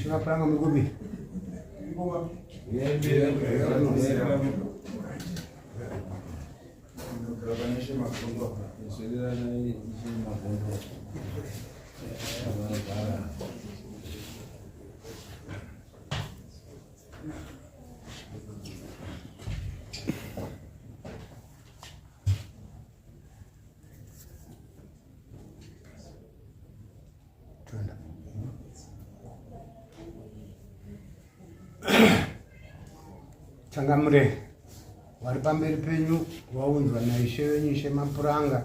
Shivapuranga muri kupi? Changamire, vari pamberi penyu vaunzwa naishe venyu ishe Mapuranga.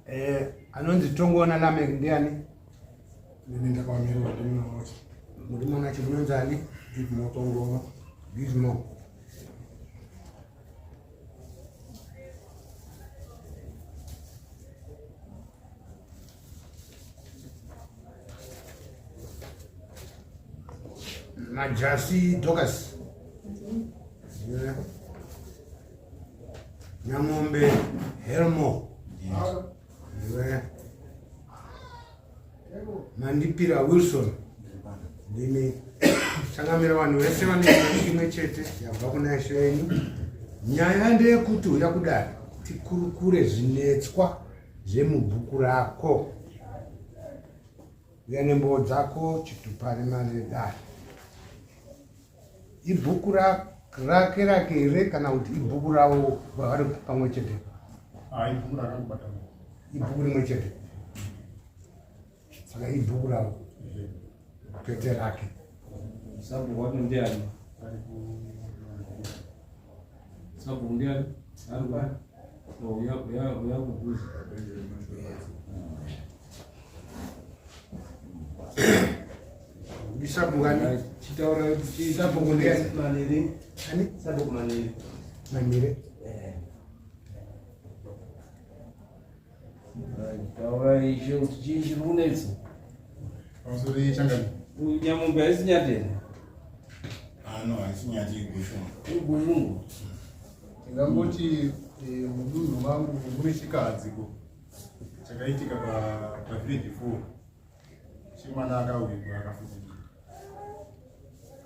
Eh, anonzi Tongoona Lamek ndiani? Ndini ndakamirira ndini wacho. Murume wacho munonzi ani? Gizmo Tongoona. Gizmo. Majasi Dorcas. Yeah. Nyamombe Helmo. Yeah. Mandipira Wilson. Ndimi changamira vanhu vese vane imwe chete yabva kuna Ishe wenyu. Nyaya ndeyekuti uya kudai tikurukure zvinetswa zvemubhuku rako. Uya nemboo dzako chitupa nemari yedare. Ibhuku rake rake here kana kuti ibhuku ravo vavari pamwe chete? Ah, ibhuku rakangobata. Ibhuku rimwe chete. Saka ibhuku ravo kwete rake. Sabhuku wacho ndiani? Sabhuku ndiani? Ari ku uya uya uya kudhuze. Sabhuku ani? Chitaura Sabhuku ndiani? Maniri. Ani? Sabhuku Maniri. Maniri. Eh. Taura ishe kuti chii chiri kunetsa? Pamusoro yechangani. Nyamombe haisi nyati here? Ah no, haisi nyati igushungu. Igushungu. Ndingangoti eh, mudunhu mangu mune chikahadziko chakaitika pa pa village 4 chemwana akawigwa akafukunyika.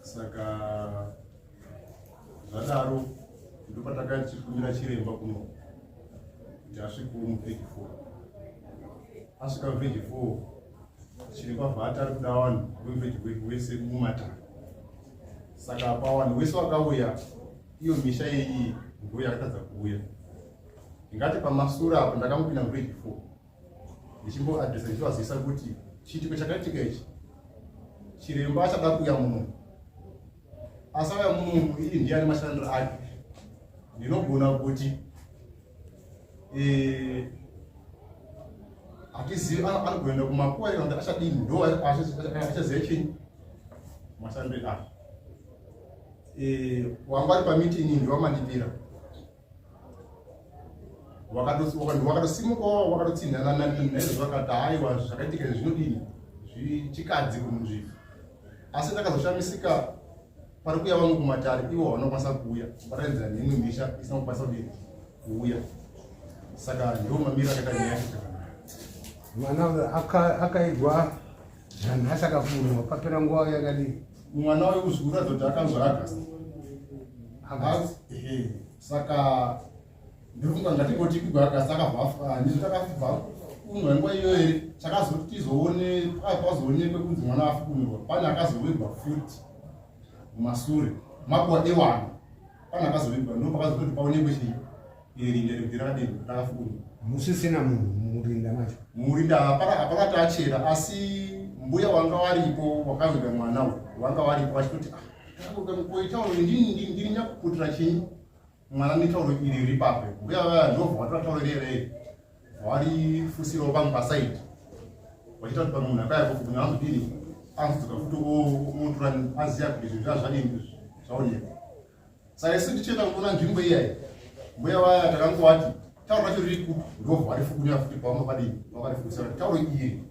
Saka zvadaro ndopatakachikumira chiremba kuno kuti asvikewo muvillage 4 asvika muvillage 4 chiremba vhati ari kuda vanhu vemuvillage wese mumatare saka pavanhu wese vakauya iyo misha iyi ndo yakatadza kuuya ndingati pamasura apo ndakamupinda muvillage 4 ndichimboadresa ndichivazivisa kuti chiitiko chakaitika ichi chiremba achada kuuya muno asi auya muno iyi ndiye ane mashandiro ake ndinogona kuti eh, hatizivi anogoenda kumakuwa kana kuti achadini ndo achaziva chinyi mashandiro ake eh, wanga ari pamitingi ndiwamandipira wakatosimuka wakatotsinhana naizvozvo vakati haiwa zvakaitika izvi zvinodini zvichikadzi kumunzvimbo asi ndakazoshamisika pari kuuya vamwe kumatare ivo vanokwanisa kuuya kubatanidza neimwe misha isina kukwanisa kudini kuuya saka ndo mamiro akaita nyaya yacho mwana akaigwa zvanhasi akafurwa papera nguva yakadii mwana uyu uzikuratidza kuti akanzwa agast saka ndirikunga ngatingoti kugwa agast akabva ndizvo takabva kunwa nguva iyoyo here chakazoti tizoone pazoonekwe kunzi mwana afukunurwa pane akazowigwa futi mumasure makuwa ewana pane akazowigwa ndo pakazototi paonekwe chii Iri rekuti rakadini rakafukunurwa. Musisina munhu murinda macho. Murinda hapana hapana tachera asi mbuya wanga waripo wakaviga mwana uyu wanga waripo vachitoti ah koitauro ndini ndini nyakuputira chinyi mwana netauro iri riri papo mbuya vaya ndobva vatora tauro rere varifusirawo pamwe pasaidi vachiita kuti pamwe munhu akaya kufukunyura anozodini anozodzoka futi otora aziva kuti zvinhu zvazvadini zvaonekwa Saka isu tichienda kunoona nzvimbo iyayi, mbuya vaya takangovati tauro racho riri kupi, ndobva varifukunyura futi pavanga padini, vakarifukusira kuti tauro iri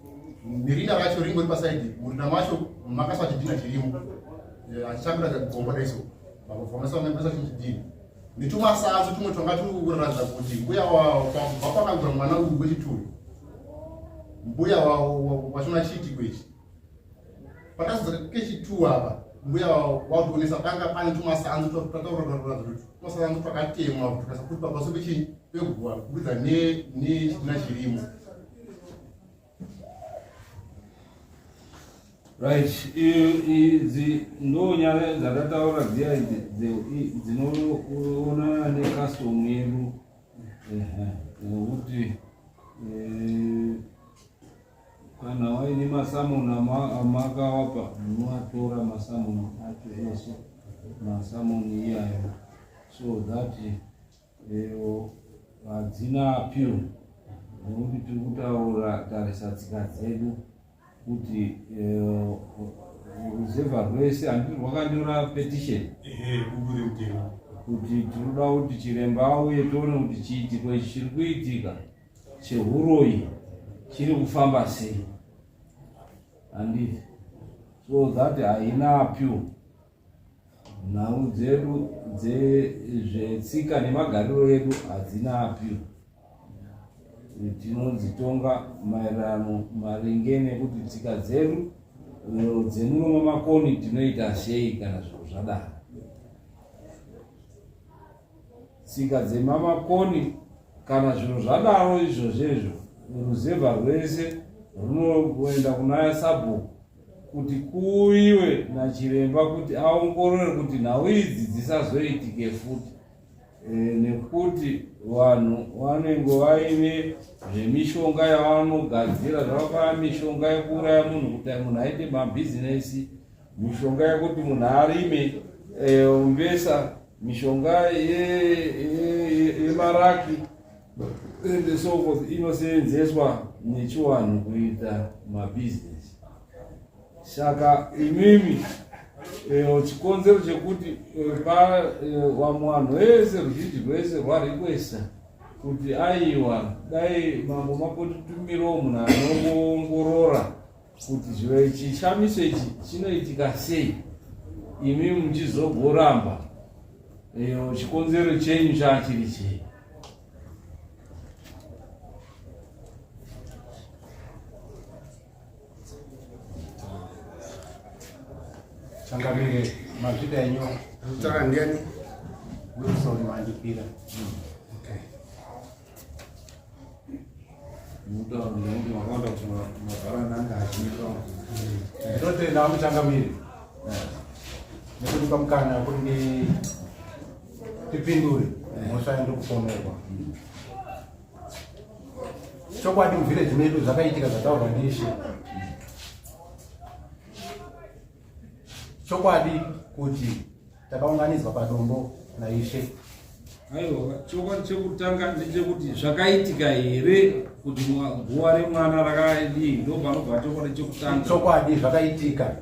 nerina racho ringori pasaidi, murina macho makaswa chidhina chirimo eh, achichambira gomba daiso vakabva chidhina netumasanzu tumwe twanga turi kuratidza kuti mbuya kubva pakagura mwana uyu wechituri mbuya wachona chiitiko ichi. Pakazodzoka kechitu apa mbuya wakutionesa panga pane tumasanzu twatauratumasanzu twakatemwa kutotarisa kuti papaso pechii peguva kubudza nechitina chirimo. Right, idzi ndo nyaya dzatataura dziya dzinoonana necustom yedu nekuti eh, kana waine masamoni amakawapa munoatora masamoni acho ese masamoni iyayo so that eh, hadzina appeal nekuti tiri kutaura tarisa tsika dzedu kuti eh, ruzevha rwese handiti rwakanyora petition kuti tinoda kuti chiremba auye tione kuti chiitiko ichi chiri kuitika chehuroyi chiri kufamba sei handiti so that haina appeal Nhau dzedu dzezvetsika nemagariro edu hadzina appeal. Tinodzitonga maererano maringe nekuti tsika dzedu eh, dzemuno mamakoni tinoita sei kana zviro zvadaro. Tsika dzemamakoni kana zviro zvadaro izvozvo ruzevha rwese runoenda kuna sabhuku kuti kuuyiwe nachiremba kuti aongorore kuti nhau idzi dzisazoitike futi e, nekuti vanhu vanenge vaine zvemishonga yavanogadzira zvakafanana mishonga yekuuraya munhu kuti munhu aite mabhizinesi mishonga yekuti munhu arime e, mbesa mishonga yemaraki ye, ye, and so forth inoseenzeswa nechiwanhu kuita mabhizinesi saka imimi eh, chikonzero chekuti eh, eh, vamwe vanhu vese ruzhinji rwese rwarikwesa kuti aiwa dai mambo makotitumirawo munhu anongoongorora kuti zviro ichi chishamiso ichi chinoitika sei imi muchizogoramba chikonzero chenyu chachiri chei Changamire, mazvita enyu. Kutaura ndiani? Wilson Mandipira. Okay. Ndinotenda muchangamire nekutipa mukana wekuti tipindure mhosva yandiri kupomerwa. Chokwadi muvhireji medu zvakaitika zvataurwa ndiishe. Chokwadi kuti takaunganidzwa padombo naishe. Aiwa, chokwadi chekutanga ndechekuti zvakaitika here kuti guva remwana rakadii, ndo panobva chokwadi chekutanga. Chokwadi zvakaitika.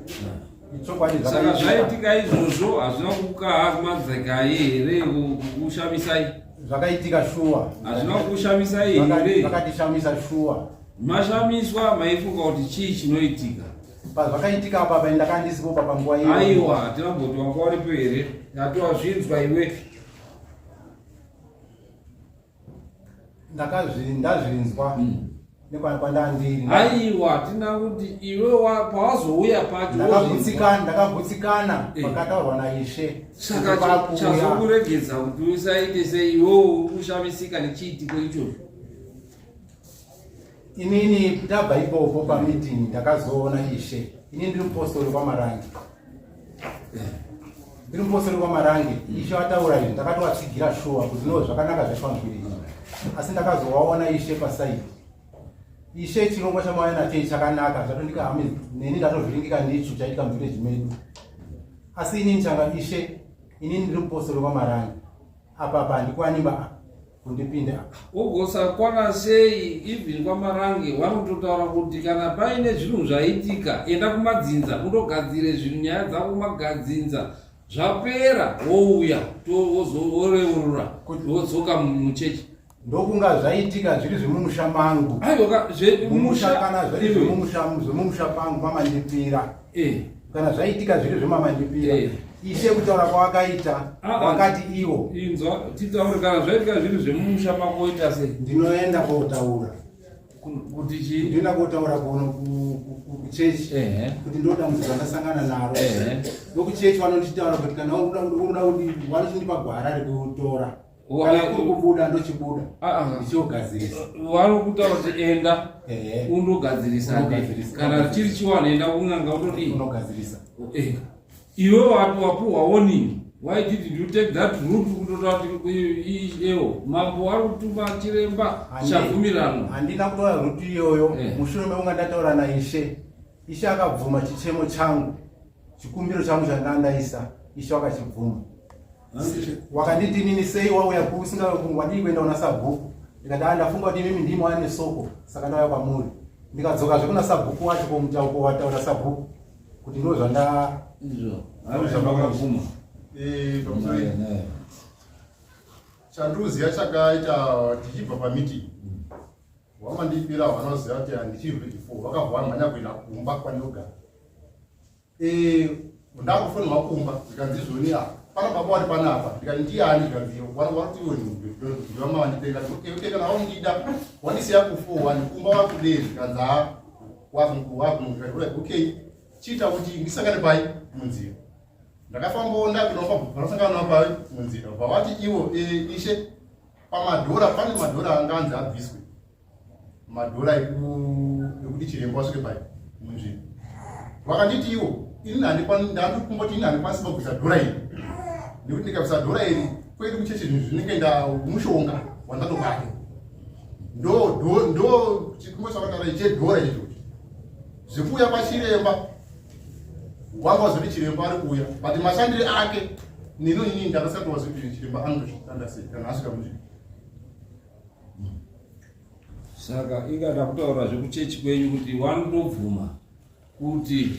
Chokwadi zvakaitika. Saka zvaitika izvozvo hazvina kukahamadzekai here kukushamisai? Zvakaitika shuwa. Hazvina kukushamisai here? Zvakatishamisa shuwa. Mashamiswa maifunga kuti chii chinoitika? Pazvakaitika apa pa ndakanga ndisipo pa panguva iyo. Aiwa, hatina kumboti wanga uripo here? Yatowazvinzwa iwe. Ndakazvi ndazvinzwa. Nekwana kwandandiri. Aiwa, hatina kuti iwe pawazouya pacho. Ndakagutsikana, ndakagutsikana eh. pakataurwa naIshe. Saka chazokuregedza kuti usaite sei iwewo uri kushamisika nechiitiko ichocho. Inini ndabva ipopo pameeting ndakazoona Ishe. Ini ndiri mupostori kwaMarange. Ndiri mupostori kwaMarange. Ishe vataura izvi ndakatovatsigira shuwa kuti no zvakanaka zvaitwa muviri izvi. Asi ndakazovaona Ishe pasaidi. Ishe chirongwa chamauya nacho ichi chakanaka zvatondika hame neni ndatovhiringika ndicho chaitika muvillage medu. Asi inini changa Ishe inini ndiri mupostori kwaMarange. Apa apa handikwani ba kundipinda apa. Ugosakwana sei even kwaMarange vanototaura kuti kana paine zvinhu zvaitika enda kumadzinza undogadzire zvinhu nyaya dzako kumagadzinza zvapera wouya woreurura wodzoka muchechi ndokunga zvaitika zviri zvemumusha mangu aiwa zvemumusha kana zviri zvemumusha zvemumusha pangu mamandipira eh. kana zvaitika zviri zvemamandipira eh. Ishe kutaura kwawakaita ah, ah. wakati iwo inzwa titaure kana zvaitika zviri zvemumusha mako ita sei ndinoenda kotaura. Kuti chii? Ndinoenda kotaura kuno kuchechi kuti ndo dambudziko randasangana naro. Ndokuchechi vanonditaura kuti kana unoda kuti vanochindipa gwara rekutora. Kana kuri kubuda ndochibuda. Ah, ah. Ndichogadzirisa. Vanokutaura kuti enda undogadzirisa. Kana chiri chiwanhu enda kun'anga utodii? Unogadzirisa. Eh. Iwe wati wapuhwa warning. Why did you take that route kutotaura kuti ewo mambo wari kutuma chiremba chabvumirano? Handina kutora route iyoyo. Mushure mekunga ndataura naIshe. Ishe akabvuma chichemo changu. Chikumbiro changu chandandaisa. Ishe wakachibvuma. Wakanditi inini sei wauya kuusinga wadii kuenda kuna sabhuku? Ndikati ah ndafunga kuti imimi ndimi wane soko saka ndauya kwamuri. Ndikadzokazve kuna sabhuku wacho komutauko wataura sabhuku. Kuti ndo zvanda izvo zvandakabvuma. Eh, pamusoro chanduziya chakaita tichibva pameeting wamandipira vanoziva kuti handichiri ready for vakabva vamhanya kuenda kumba kwandinogara. Eh, ndakufonwa kumba zvikanzi izvoni apa pana baba wari panapa ndikati ndiyani zvikanzi warutiwo ndivama vanditenga okay okay kana waundida wandisiya kufo wani kumba wakudei zvikanzi ha wakunuka okay chiita kuti ndisangane pai munzira ndakafambawo ndakunomba vanosangana pai munzira vavati ivo e, ishe pamadhora pane madhora anga anzi abviswe madhora ekuti chiremba wasvike pai munzvimbo vakanditi ivo ini ndandikumboti ini handikwanisi kubvisa dhora iri nekuti ndikabvisa dhora iri kwedu kuchechi zvinhu zvinenge nda mushonga wandatobata ndo ndo ndo chikumbo chakataura chedhora ichocho zvekuuya kwachiremba wanga wazoti chiremba ari kuuya but mashandire ake nino inini ndakasatowazi kuti chiremba anotoshanda sei kana asvika munzvimbo. Saka inga ndakutaura zvekuchechi kwenyu kuti wanotobvuma kuti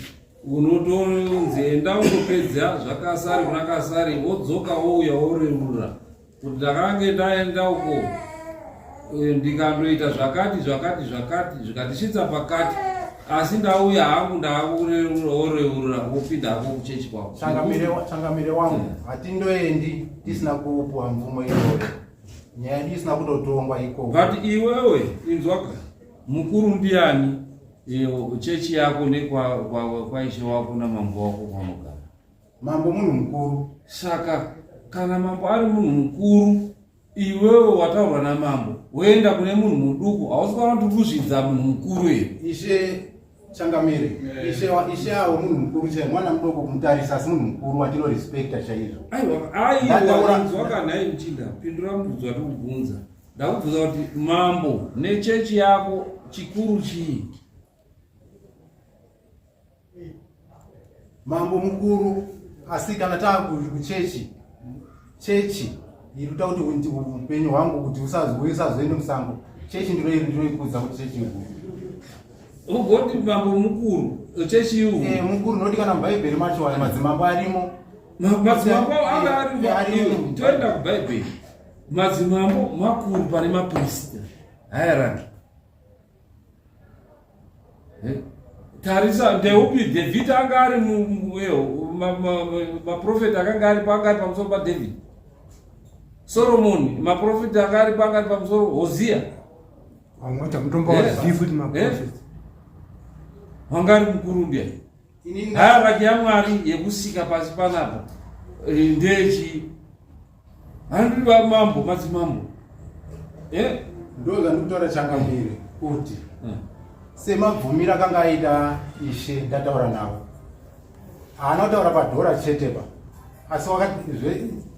unotonzi enda undopedza zvakasari kuna kasari wodzoka wouya woreurura kuti ndakange ndaenda uko eh, ndikandoita zvakati zvakati zvakati zvikandisvitsa pakati asi ndauya hangu ndakureurura woreurura wopinda hako kuchechi kwako. Changamire wangu, hatindoendi tisina kupuwa mvumo iyoyo. Nyaya yedu isina kutotongwa ikoko. But iwewe inzwaka mukuru ndiani chechi yako nekwaishe wako namambo wako kwaunogara? Mambo munhu mukuru. Saka kana mambo ari munhu mukuru iwewe wataurwa namambo woenda kune munhu muduku hausi kuona kuti kuzvidza munhu mukuru here? Ishe Changamire, ishe avo munhu mukuru chaiye, mwana mudoko kumutarisa asi munhu mukuru watinorespecta chaizvo. Aiwa, aiwa, inzwa kana nhai muchinda, pindura mubvunzo watikubvunza. Ndakubvunza kuti mambo nechechi yako chikuru chii? Mambo mukuru, asi kana taakuchechi, chechi iri kuita kuti upenyu hwangu kuti usazoende musango. Chechi ndiro iri ndinoikudza kuti chechi iguru. Ugoti mambo mukuru, chechi iwu. Eh, mukuru noti kana mubhaibheri macho aya madzimambo arimo. Madzimambo anga arimo. Toenda kubhaibheri. Madzimambo makuru pane maprista. Hierarchy. Eh? Tarisa ndeupi David anga ari maprofeti akanga ari paanga ari pamusoro paDavid. Solomon maprofeti anga ari paanga ari pamusoro Hosea. Wanga ari mukuru ndiye. Hierarchy yaMwari yekusika pasi panapa eh, ndechi handiri vamambo madzimambo eh? Ndo zvandikutaura changamire kuti semabvumiro akanga aita ishe ndataura navo haana kutaura padhora chete pa asi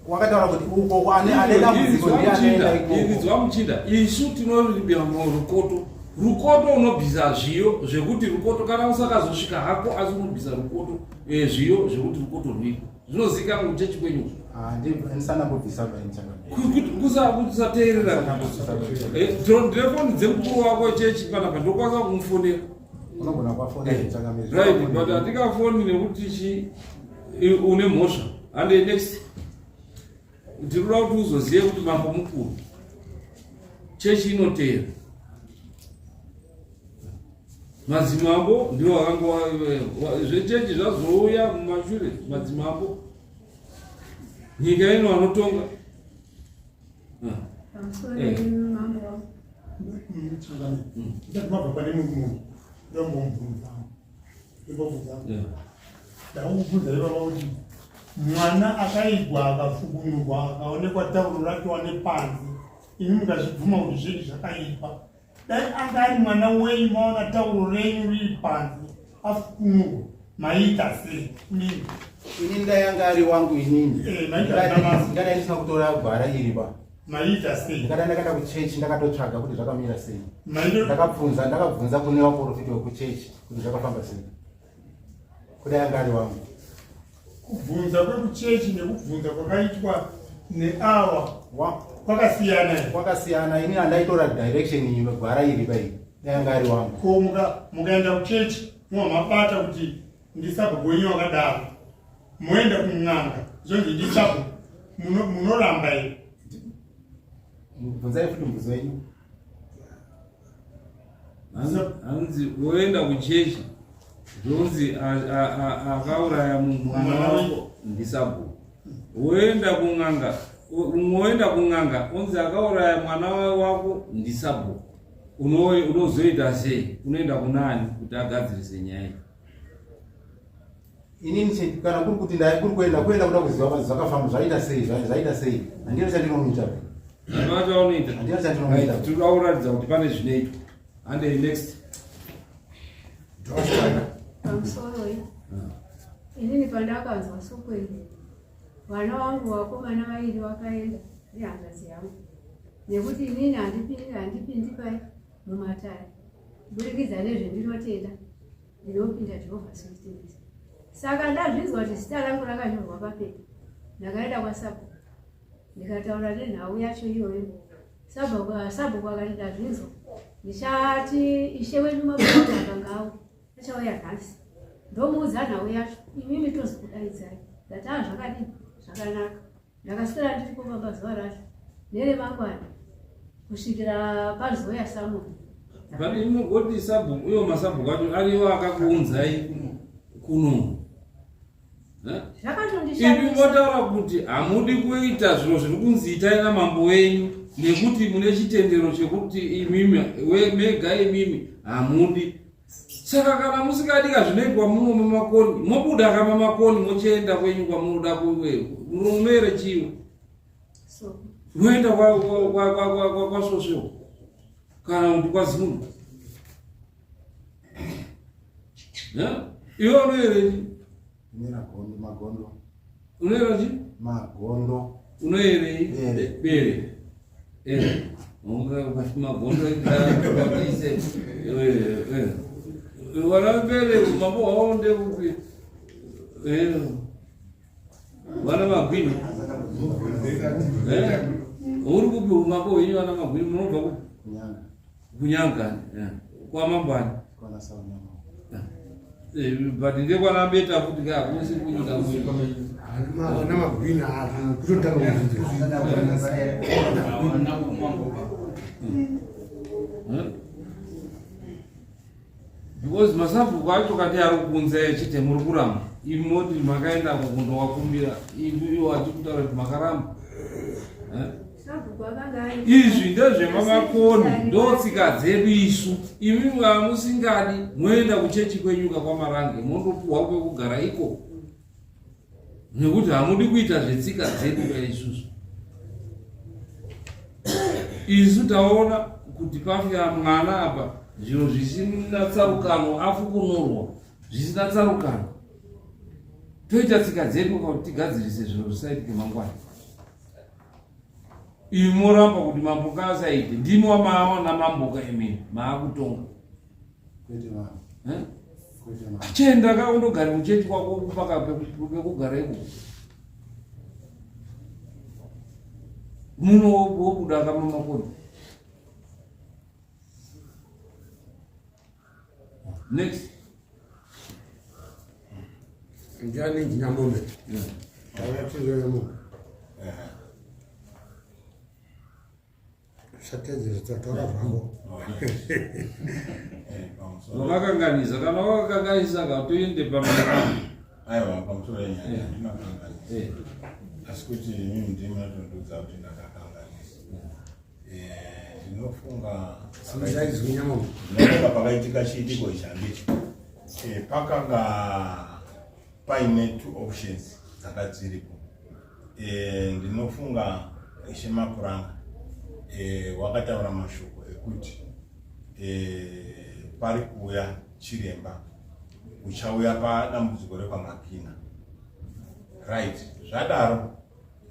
wakataura kuti uko ane dambudziko ndiye anoenda ikoko. Muchinda isu tinoribira rukoto rukoto unobvisa zviyo zvekuti rukoto kana usakazosvika hako asi unobvisa rukoto eh, zviyo zvekuti rukoto rwiko zvinozikanwa kuchechi kwenyu kusateerera eh, ndine foni dzemukuru wako chechi panapa ndokwanisa kumufonera right but handingafoni nekuti chi une mhosva hande next ndinoda kuti uzozive kuti mambo mukuru chechi inoteera madzimambo ndiwo akangova zvechechi zvazouya mumashure madzimambo nyika ino anotonga. Pamusoro eh. mambo. Ndati mabva pane mumwe munhu ndombomubvunza ndombobvunza ndakubvunza ivava kuti mwana akaigwa akafukunurwa akaonekwa tauro rake wane panze imi mukazvibvuma kuti zvenyu zvakaipa dai anga ari mwana wenyu maona tauro renyu riri panze afukunurwa maiita sei inini ini dai anga ari wangu inini eh, ndingadai ndisina kutora gwara iri pa maiita sei ndikada ndakaenda kuchechi ndakatotsvaga kuti zvakamira sei ndakabvunza ndakabvunza kune vaprofiti vekuchechi kuti zvakafamba sei kudai anga ari wangu kubvunza kwekuchechi nekubvunza kwakaitwa neawa kwakasiyana kwakasiyana ini andaitora direction imwe gwara iri pai dai anga ari wangu ko mukaenda kuchechi muwa mabata kuti ndisabhuku wenyu wakadaro moenda kun'anga zvonzi ndisabhuku munoramba here bvunzai futi mubvunzo wenyu hanzi woenda kuchechi zvonzi akauraya mwana wako ndisabhuku woenda kun'anga woenda kun'anga onzi akauraya mwana wako ndisabhuku unozoita sei unoenda kunani kuti agadzirise nyaya iyi inini kana kuri kuti ndai kuri kuenda kuenda kuda kuziva kuti zvakafamba zvaita sei zvaita sei handina chandinomuita handina chaunoita handina chandinomuita tinoda kuratidza kuti pane zvinoitwa handei next pamusoroi ah. inini pandakanzwa soko iri vana vangu vakomana vairi vakaenda nehanzvadzi yangu nekuti inini handipindi pai mumatare kuburikidza nezvendinotenda ndinopinda Jehovah's Witness. Saka ndazvinzwa kuti zita rangu rakanyorwa papepa, ndakaenda kwasabhuku ndikataura nenhau yacho iyoyo. Sabhuku akati ndazvinzwa, ndichati ishe wedu mabhuku akanga auya achauya nhasi, ndomuudza nhau yacho, imimi tozokudaidzai. Ndati a zvakadii, zvakanaka. Ndakaswera ndiripo pamba zuva racho neremangwana kusvikira pazouya Samuel. But imugoti sabhuku uyo masabhuku acho ariwo akakuunzai kuno. Imi motaura kuti hamudi kuita zviro zviri kunzi itai namambo wenyu nekuti mune chitendero chekuti imimi mega imimi hamudi saka kana musikadi ka zvinoitwa muno mumakoni mobuda ka mamakoni mochienda kwenyu kwamunoda kuwe munomere chiwe moenda kwasvosvo kana kuti kwazimunhu iwe unoerechi unoera chi magondo unoerei bere eh. magondo ise vana bere mambo wavo ndekupi vana magwini uri kupi umambo hwenyu vana magwini munobva kupi kunyanga kwamambani eh, but ndekwana beta futi ka hakusi kunyika vana magwini kutotanga because masabhuku acho kati ari kunze chete muri kuramba imi moti makaenda kundowakumbira iwo achikutaura kuti makaramba eh? Izvi ndezvemamakoni ndotsika dzedu isu imi vamusingadi moenda kuchechi kwenyuka kwamarange mondopuhwa kwekugara iko nekuti hamudi kuita zvetsika dzedu kaisusu isu taona kuti pafya mwana apa zviro zvisina tsarukano afukunurwa zvisina tsarukano toita tsika dzedu kuti tigadzirise zviro zvisaitike mangwana Imi moramba kuti mambo ngaasaite ndimi wamaaona mamboka imi maakutonga eh? Chienda ka undogara kuchechi kwako kupaka pekugara ikoko muno wobuda kamamakoni Next. Ndiani Nyamombe? Tauya Nyamombe. Shatedze tatora zvangu. Wakakanganisa kana wakakanganisa ka toende pamwe. Aiwa pamusoro yenyaya ndinokanganisa. Asi kuti imimi ndimi munotondudza kuti ndakakanganisa. Ndinofunga ndinofunga pakaitika chiitiko ichi handicho eh, pakanga paine two options dzanga dziripo eh, ndinofunga ishe mapuranga eh, wakataura mashoko ekuti pari kuuya chiremba uchauya padambudziko rekwamakina right zvadaro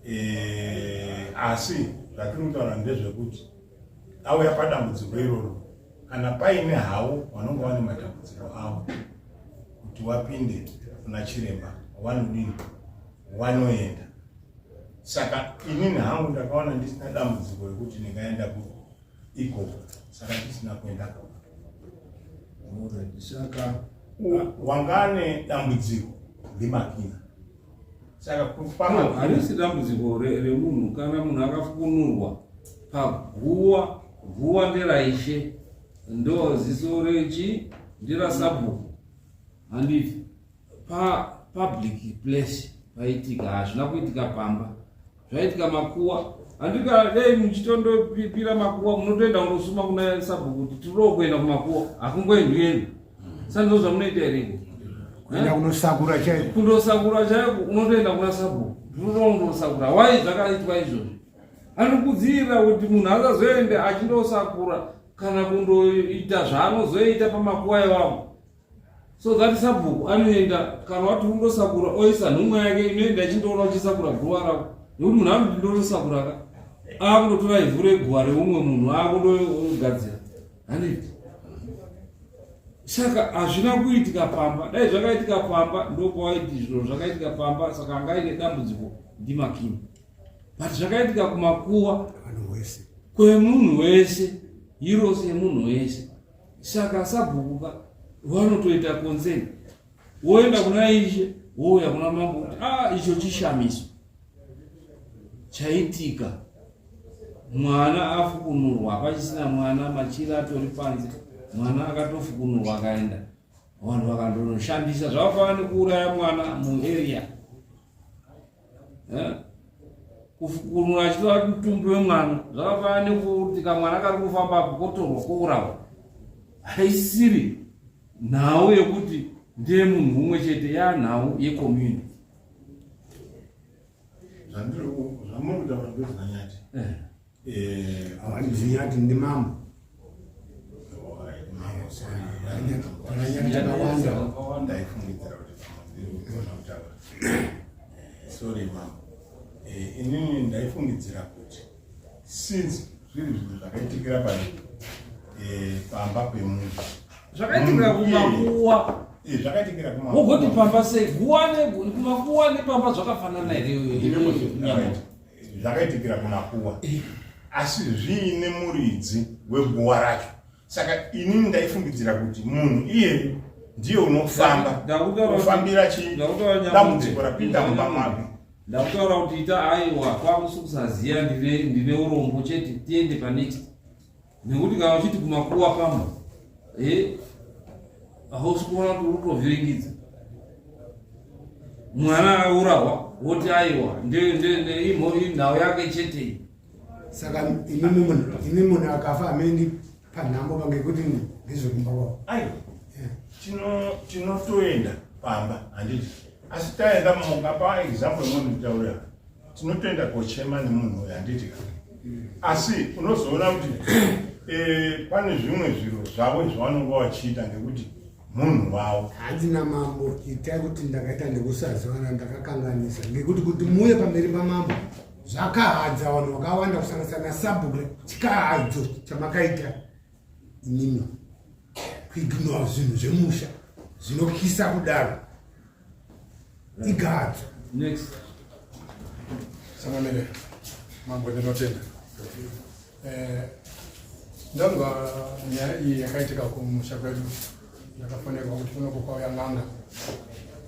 e, asi zvatiri kutaura ndezvekuti auya padambudziko iroro kana paine hawo vanonge vane matambudziko avo kuti wapinde kuna chiremba wanodini wanoenda saka inini hangu ndakaona ndisina dambudziko rekuti ndingaenda ikoko saka ndisina kuenda saka wanga ane dambudziko ndimakina saka harisi dambudziko remunhu kana munhu akafukunurwa paguwa guwa nderaishe ndo ziso rechi nderasabhuku handiti papublic place paitika hazvina kuitika pamba zvaitika makuwa handika dei muchitondopira makuwa munotoenda kunosuma kuna sabhuku kuti tiriwo kuenda kumakuwa hakungoendwi endwi sandizvo zvamunoita here kuenda kunosakura chaiko kundosakura chaiko unotoenda kuna sabhuku tiriwo kundosakura wai zvakaitwa izvozvo anokudziirira kuti munhu asazoende achindosakura kana kundoita zvaanozoita pamakuwa iwawo so that sabhuku anoenda kana wati undosakura oisa nhumwa yake inoenda ichindoona uchisakura guva rako nekuti munhu anoti ndotosakura ka akundotora ivhu reguva reumwe munhu akundogadzira handiti saka hazvina kuitika pamba dai zvakaitika pamba ndopawaiti zviro zvakaitika pamba saka anga aine dambudziko ndimakini but zvakaitika kumakuwa kwemunhu wese hirosi yemunhu wese saka sabhuku ka vanotoita concern woenda kuna ishe wouya kuna mambo kuti ah icho chishamiso chaitika mwana afukunurwa hapachisina mwana machira atori panze mwana akatofukunurwa akaenda vanhu vakandonoshandisa zvakafanana nekuuraya mwana muarea Eh? Kufukunura achitora mutumbi wemwana zvakafanana nekuti kamwana kari kufamba apo kotorwa kourawa. Haisiri nhau yekuti ndeye munhu umwe chete, yanhau yecommunity. Zvamuri kutaura ndozvanyati. Eh. Eh, Ndinyati ndimambo. Ndaifungidzira kuti ndiri kutaura. Sorry mambo. Eh, inini ndaifungidzira kuti since zviri zvinhu zvakaitikira pano eh, pamba pemunhu zvakaitikira kumakuwa eh, zvakaitikira kumakuwa wogoti pamba sei guwa kumakuwa nepamba zvakafanana here Zvakaitikira kumakuwa asi zviine muridzi weguwa racho saka inini ndaifungidzira kuti munhu iyeyu ndiye unofamba ufambira chii dambudziko rapinda mumba make ndakutaura kuti ita aiwa kwakusi kusaziva ndine urombo chete tiende panext nekuti kana uchiti kumakuwa pamba eh, hausi kuona kuti uri kutovhiringidza mwana aurawa woti aiwa inhau yake chete iyi saka imi munhu akafa amendi panhambo pangekuti ndezvekumba kwavo aiwa tinotoenda pamba handiti asi taenda mukapa example imwe ndikutaurira tinotoenda kochema nemunhu uyu handiti ka asi unozoona kuti eh, pane zvimwe zviro zvavo zvavanonga vachiita ngekuti munhu wavo hanzi namambo itai kuti ndakaita nekusazivana ndakakanganisa ngekuti kuti muuye pamberi pamambo zvakahadza vanhu vakawanda kusanganisa nasabhuku chikahadzo chamakaita imimi kuignora zvinhu zvemusha zvinokisa kudaro igadzo next sangamire mambo ndinotenda eh, ndanzwa nyaya iyi yakaitika kumusha kwedu ndakafonerwa kuti kunoko kwauya n'anga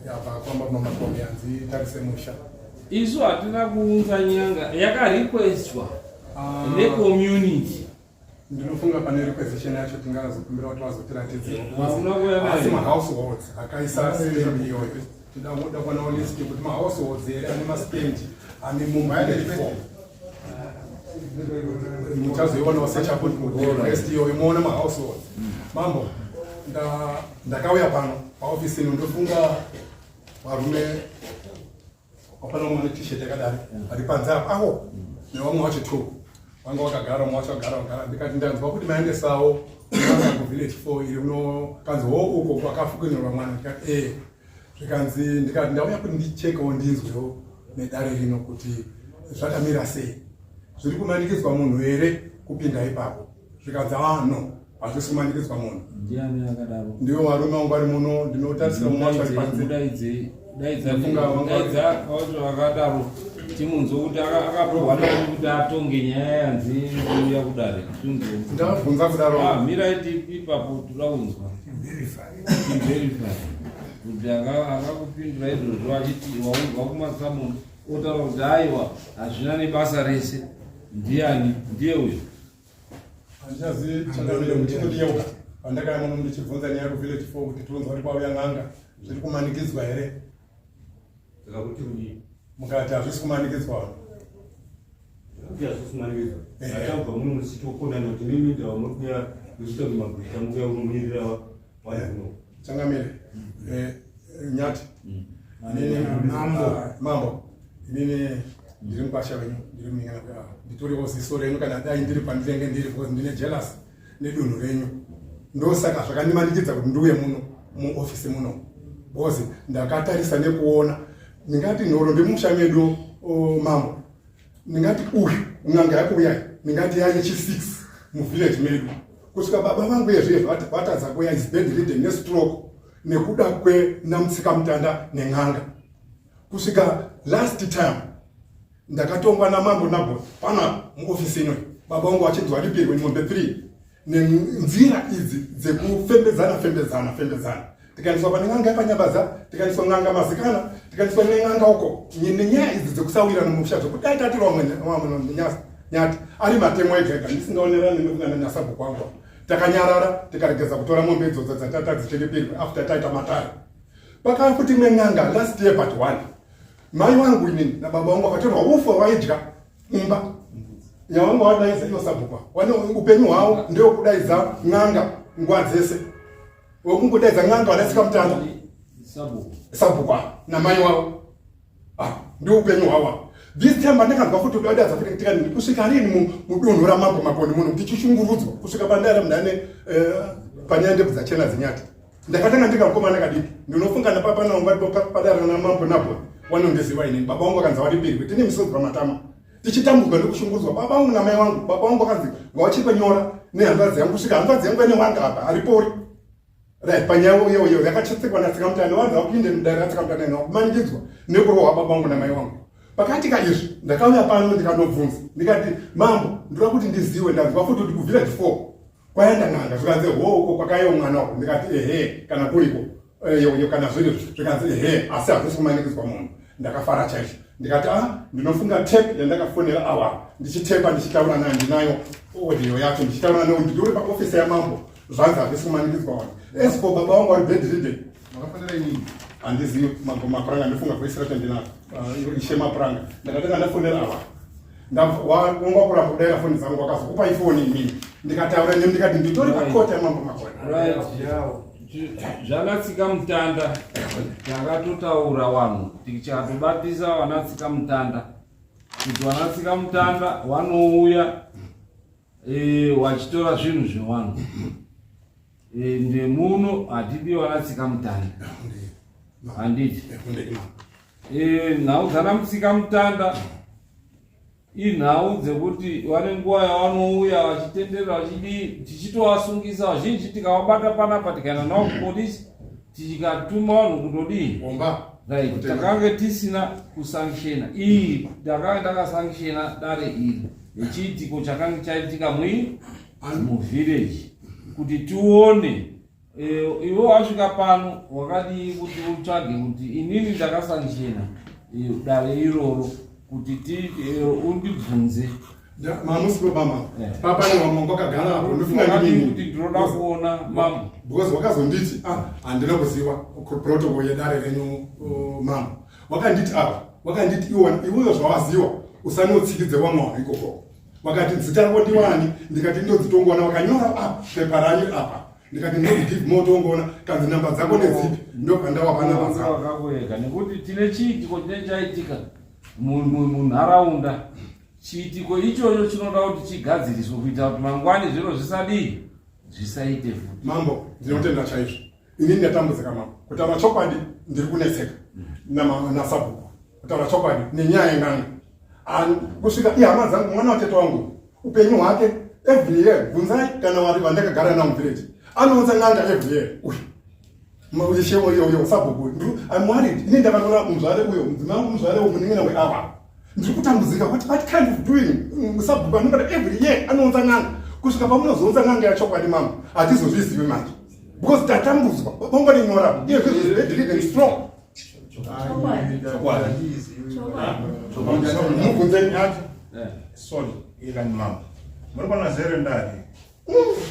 yabva kwamba mamakomi yanzi tarise musha isu hatina kuunza nyanga yakarequestwa ah. necommunity Ndinofunga pane requisition yacho tingazokumbira kuti vazotiratidze. Asi mahouseholds akaisa stand iyoyo. Tinoda kuonawo list yekuti mahouseholds here ane mastand ane mumba form. Muchazoionawo sechapupu rest iyoyo muone mahousehold. Mambo, ndakauya pano paofisi ino, ndofunga varume wapano mumwe neT-shirt yakadari ari panze apa awo nevamwe vacho two vanga vakagara, umwe wacho agara vagara. Ndikati ndanzwa kuti maendesawo n'anga kuvillage 4 iri uno, kanzi ho uko kwakafukinurwa mwana. Ndikati ee. Zvikanzi, ndikati ndauya kuti ndichekewo ndinzwewo nedare rino kuti zvakamira sei, zviri kumanikidzwa munhu here kupinda ipapo? Zvikanzi ah no, hazvisi kumanikidzwa munhu. Ndiani akadaro? Ndiwo varume vangu vari muno, ndinotarisira mumwe wacho ari panze. Mudaidzei. Ndafunga Daidza wacho akadaro timunzwe kuti akapiwa nani kuti atonge nyaya yanzi uya kudare, tinzwe. Ndabvunza kudaro. Ah, mirai ipapo, toda kunzwa, tiverify kuti akakupindura izvozvo achiti waunzwa kumasamuni, otaura kuti aiwa hazvina nebasa rese, ndiani? Ndiye uyo. Handichazivi changamire, muchinondiyeuka pandakaya muno ndichibvunza nyaya yekuvillage 4 kuti tionzwa kuti kwauya n'anga, zviri kumanikidzwa here? Saka kuti kudii? Mukati hazvisi kumanikidzwa. Kuti hazvisi kumanikidzwa. Atabva muno muchitokonana kuti mimi ndawa muri kuya muchiita kuti magweta mukuya kunomirira vanhu kuno. Changamire, Nyati, inini Mambo. Ah, mambo, inini ndiri mukwasha wenyu, ndiri munin'ina, nditoriwo ziso renyu kana dai ndiri pandinenge ndiri, because ndine jealous nedunhu renyu. Ndosaka zvakandimanikidza kuti ndiuye muno muofisi muno, because ndakatarisa nekuona, ndingati nhoro ndemusha medu. Mambo, ndingati uyu n'anga yakuuyai, ndingati yaye chi6 muvillage medu kusvika baba vangu yezvezvo vatadza kuuya, is bedridden nestroke nekuda kwenamutsika mutanda nen'anga. Kusvika last time ndakatongwa namambo nabo pana muofisi ino, baba vangu vachinzi varipirwe mombe 3 nenzira idzi dzekufembedzana fembedzana fembedzana, tikaendeswa pane n'anga yepanyabadza, tikaendeswa n'anga mazikana, tikaendeswa nen'anga uko, nenyaya idzi dzekusawirana mumusha, dzokudai tatirwa vamwe Nyati ari matemo ega ega ndisingaonerani nekungana nasabhuku wangu. Takanyarara, tikaregedza kutora mombe idzodzo dzatata dzichiripirwe after taita matare. Pakava futi imwe n'anga last year but one, mai wangu inini nababa vangu vakatorwa ufa waidya mumba yavanga wadaidza iyo sabhuku. Wane upenyu hwavo ndewekudaidza n'anga nguva dzese, wekungodaidza n'anga vanatsika mutanda. Sabhuku. Sabhuku ava namai wavo. Ah, ndio upenyu hwavo. This time pandakanzwa futi kuti vadaidza futi, tikati kusvika rini mudunhu ramambo Makoni muno tichishungurudzwa kusvika pandara munhu ane panyaya ndebvu dzachena dzinyati? Ndakatanga ndiri kamukomana kadiki, ndinofunga napapana padare namambo nabo wanondiziva inini. Baba vangu vakanzi varipirwe, tine misodzi pamatama tichitambudzwa nekushungurudzwa, baba vangu namai vangu. Baba vangu vakanzi ngavachikwe nyora nehanzvadzi yangu, kusvika hanzvadzi yangu ane wanga apa aripori. Right, panyaya iyoyo yakachetsekwa natsikamutanda, wanzi apinde mudare ratsikamutanda nakumanikidzwa nekurohwa baba vangu namai vangu. Pakaitika izvi ndakauya pano ndikanobvunza, ndikati mambo, ndoda kuti ndiziwe, ndanzwa futi kuti kuvillage 4 kwaenda n'anga. Zvikanzi ho uko kwakaiwa mwana uko. Ndikati ehe, kana kuriko yoyo, kana zviri zvikanzi ehe, asi hazvisi kumanikidzwa munhu. Ndakafara chaizvo, ndikati a ndinofunga tape yandakafonera awa ndichitepa ndichitaura nayo, ndinayo audio yacho ndichitaura nayo, ndiri paofisi yamambo, zvanzi hazvisi kumanikidzwa vanhu. As for baba vangu vari bedridden, Makafanira inini. Handizivi mambo Mapuranga, ndifunga voice racho ndinaro. Ishe Mapuranga, ndakatanga ndafonera ava, wanga kuramba kudaira foni dzangu, wakazokupa ifoni inini ndikataura nemi, ndikati nditori pakota yamambo Makoni. Right, zvanatsika mutanda takatotaura vanhu, tichatobatisa vanatsika mutanda kuti vanatsika mutanda vanouya vachitora zvinhu zvevanhu. Ndemuno hatidi vanatsika mutanda, handiti? Nhau dzana mutsika mutanda inhau dzekuti vane nguva yavanouya vachitenderera vachidii, tichitovasungisa vazhinji, tikavabata panapa tikaenda navo kupolisi, tikatuma vanhu kundodii. Omba. Right, takange tisina kusanctiona iyi, takange takasanctiona dare iri nechiitiko chakange chaitika mui muvillage kuti tione. Iwe wasvika pano wakadii kuti utsvage kuti inini ndakasanctiona dare iroro kuti undibvunze? Mamusi bama papa newamwe wakagara apo, ndofunga Wakadii ndinini. Kuti ndinoda kuona mambo. Because wakazonditi ah, handina kuziva protocol yedare renyu. Mama wakanditi apa, wakanditi iwe iweyo zvawaziwa usanotsikidze vamwe vanhu ikoko. Vakati zita rako ndiwani? Ndikati ndonzi Tongona. Vakanyora apa pepa ranyu apa. Ndikati ndonzi Give More Tongona. Kanzi namba dzako ndedzipi? Ndobva ndawapa namba dzako. Wakakuega nekuti tine chiitiko chinenge chaitika munharaunda. Chiitiko ichocho chinoda kuti chigadziriswe kuitira kuti mangwani zviro zvisadii zvisaite futi. Mambo, ndinotenda chaizvo. Ini ndatambudzika mambo. Kutaura chokwadi ndiri kunetseka nasabhuku. Kutaura chokwadi nenyaya yen'anga. Kusvika ihama dzangu mwana watete wangu upenyu hwake every year bvunzai kana wari vandakagara nawo muvillage anounza n'anga every year uyu ishe uyo uyo sabhuku I'm worried ini ndakanoona muzvare uyo mudzimai wangu muzvare uyo munin'ina weava ndiri kutambudzika what, what kind of doing sabhuku anongada every year anounza n'anga kusvika pamunozounza n'anga yachokwadi mama hatizozvizivi manje because tatambudzwa vongoninyora iye zvezvizibedriven strong mubvunzeni sorry irani mama muri kuona zere ndari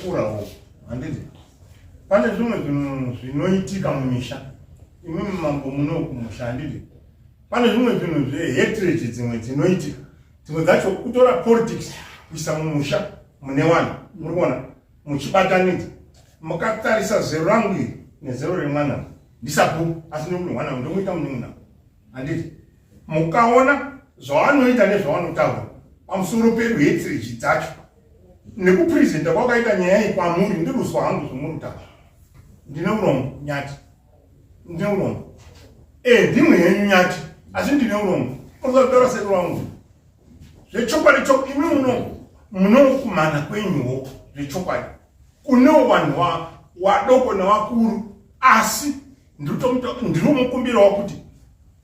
kurawo handiti pane zvimwe zvinhu zvinoitika mumisha imimi mambo muno kumusha handiti pane zvimwe zvinhu zvehatred dzimwe dzinoitika dzimwe dzacho kutora politics kuisa mumusha mune vanhu muri kuona muchibatanidza mukatarisa zero rangu iri nezero remwana ndisabhuku asi nekuti mwana ndomuita munin'ina handiti mukaona zvavanoita nezvavanotaura pamusoro pedu hetiriji dzacho nekuprezenta kwakaita nyaya iyi kwamuri ndiruzwa hangu zvomuri kutaura ndine urombo nyati ndine urombo e eh, ndimwe henyu nyati asi ndine urombo unotaura sekuru wangu zvechokwadi cho imi muno munokumana kwenyuwo zvechokwadi kunewo vanhu wadoko newakuru asi ndinomukumbirawo kuti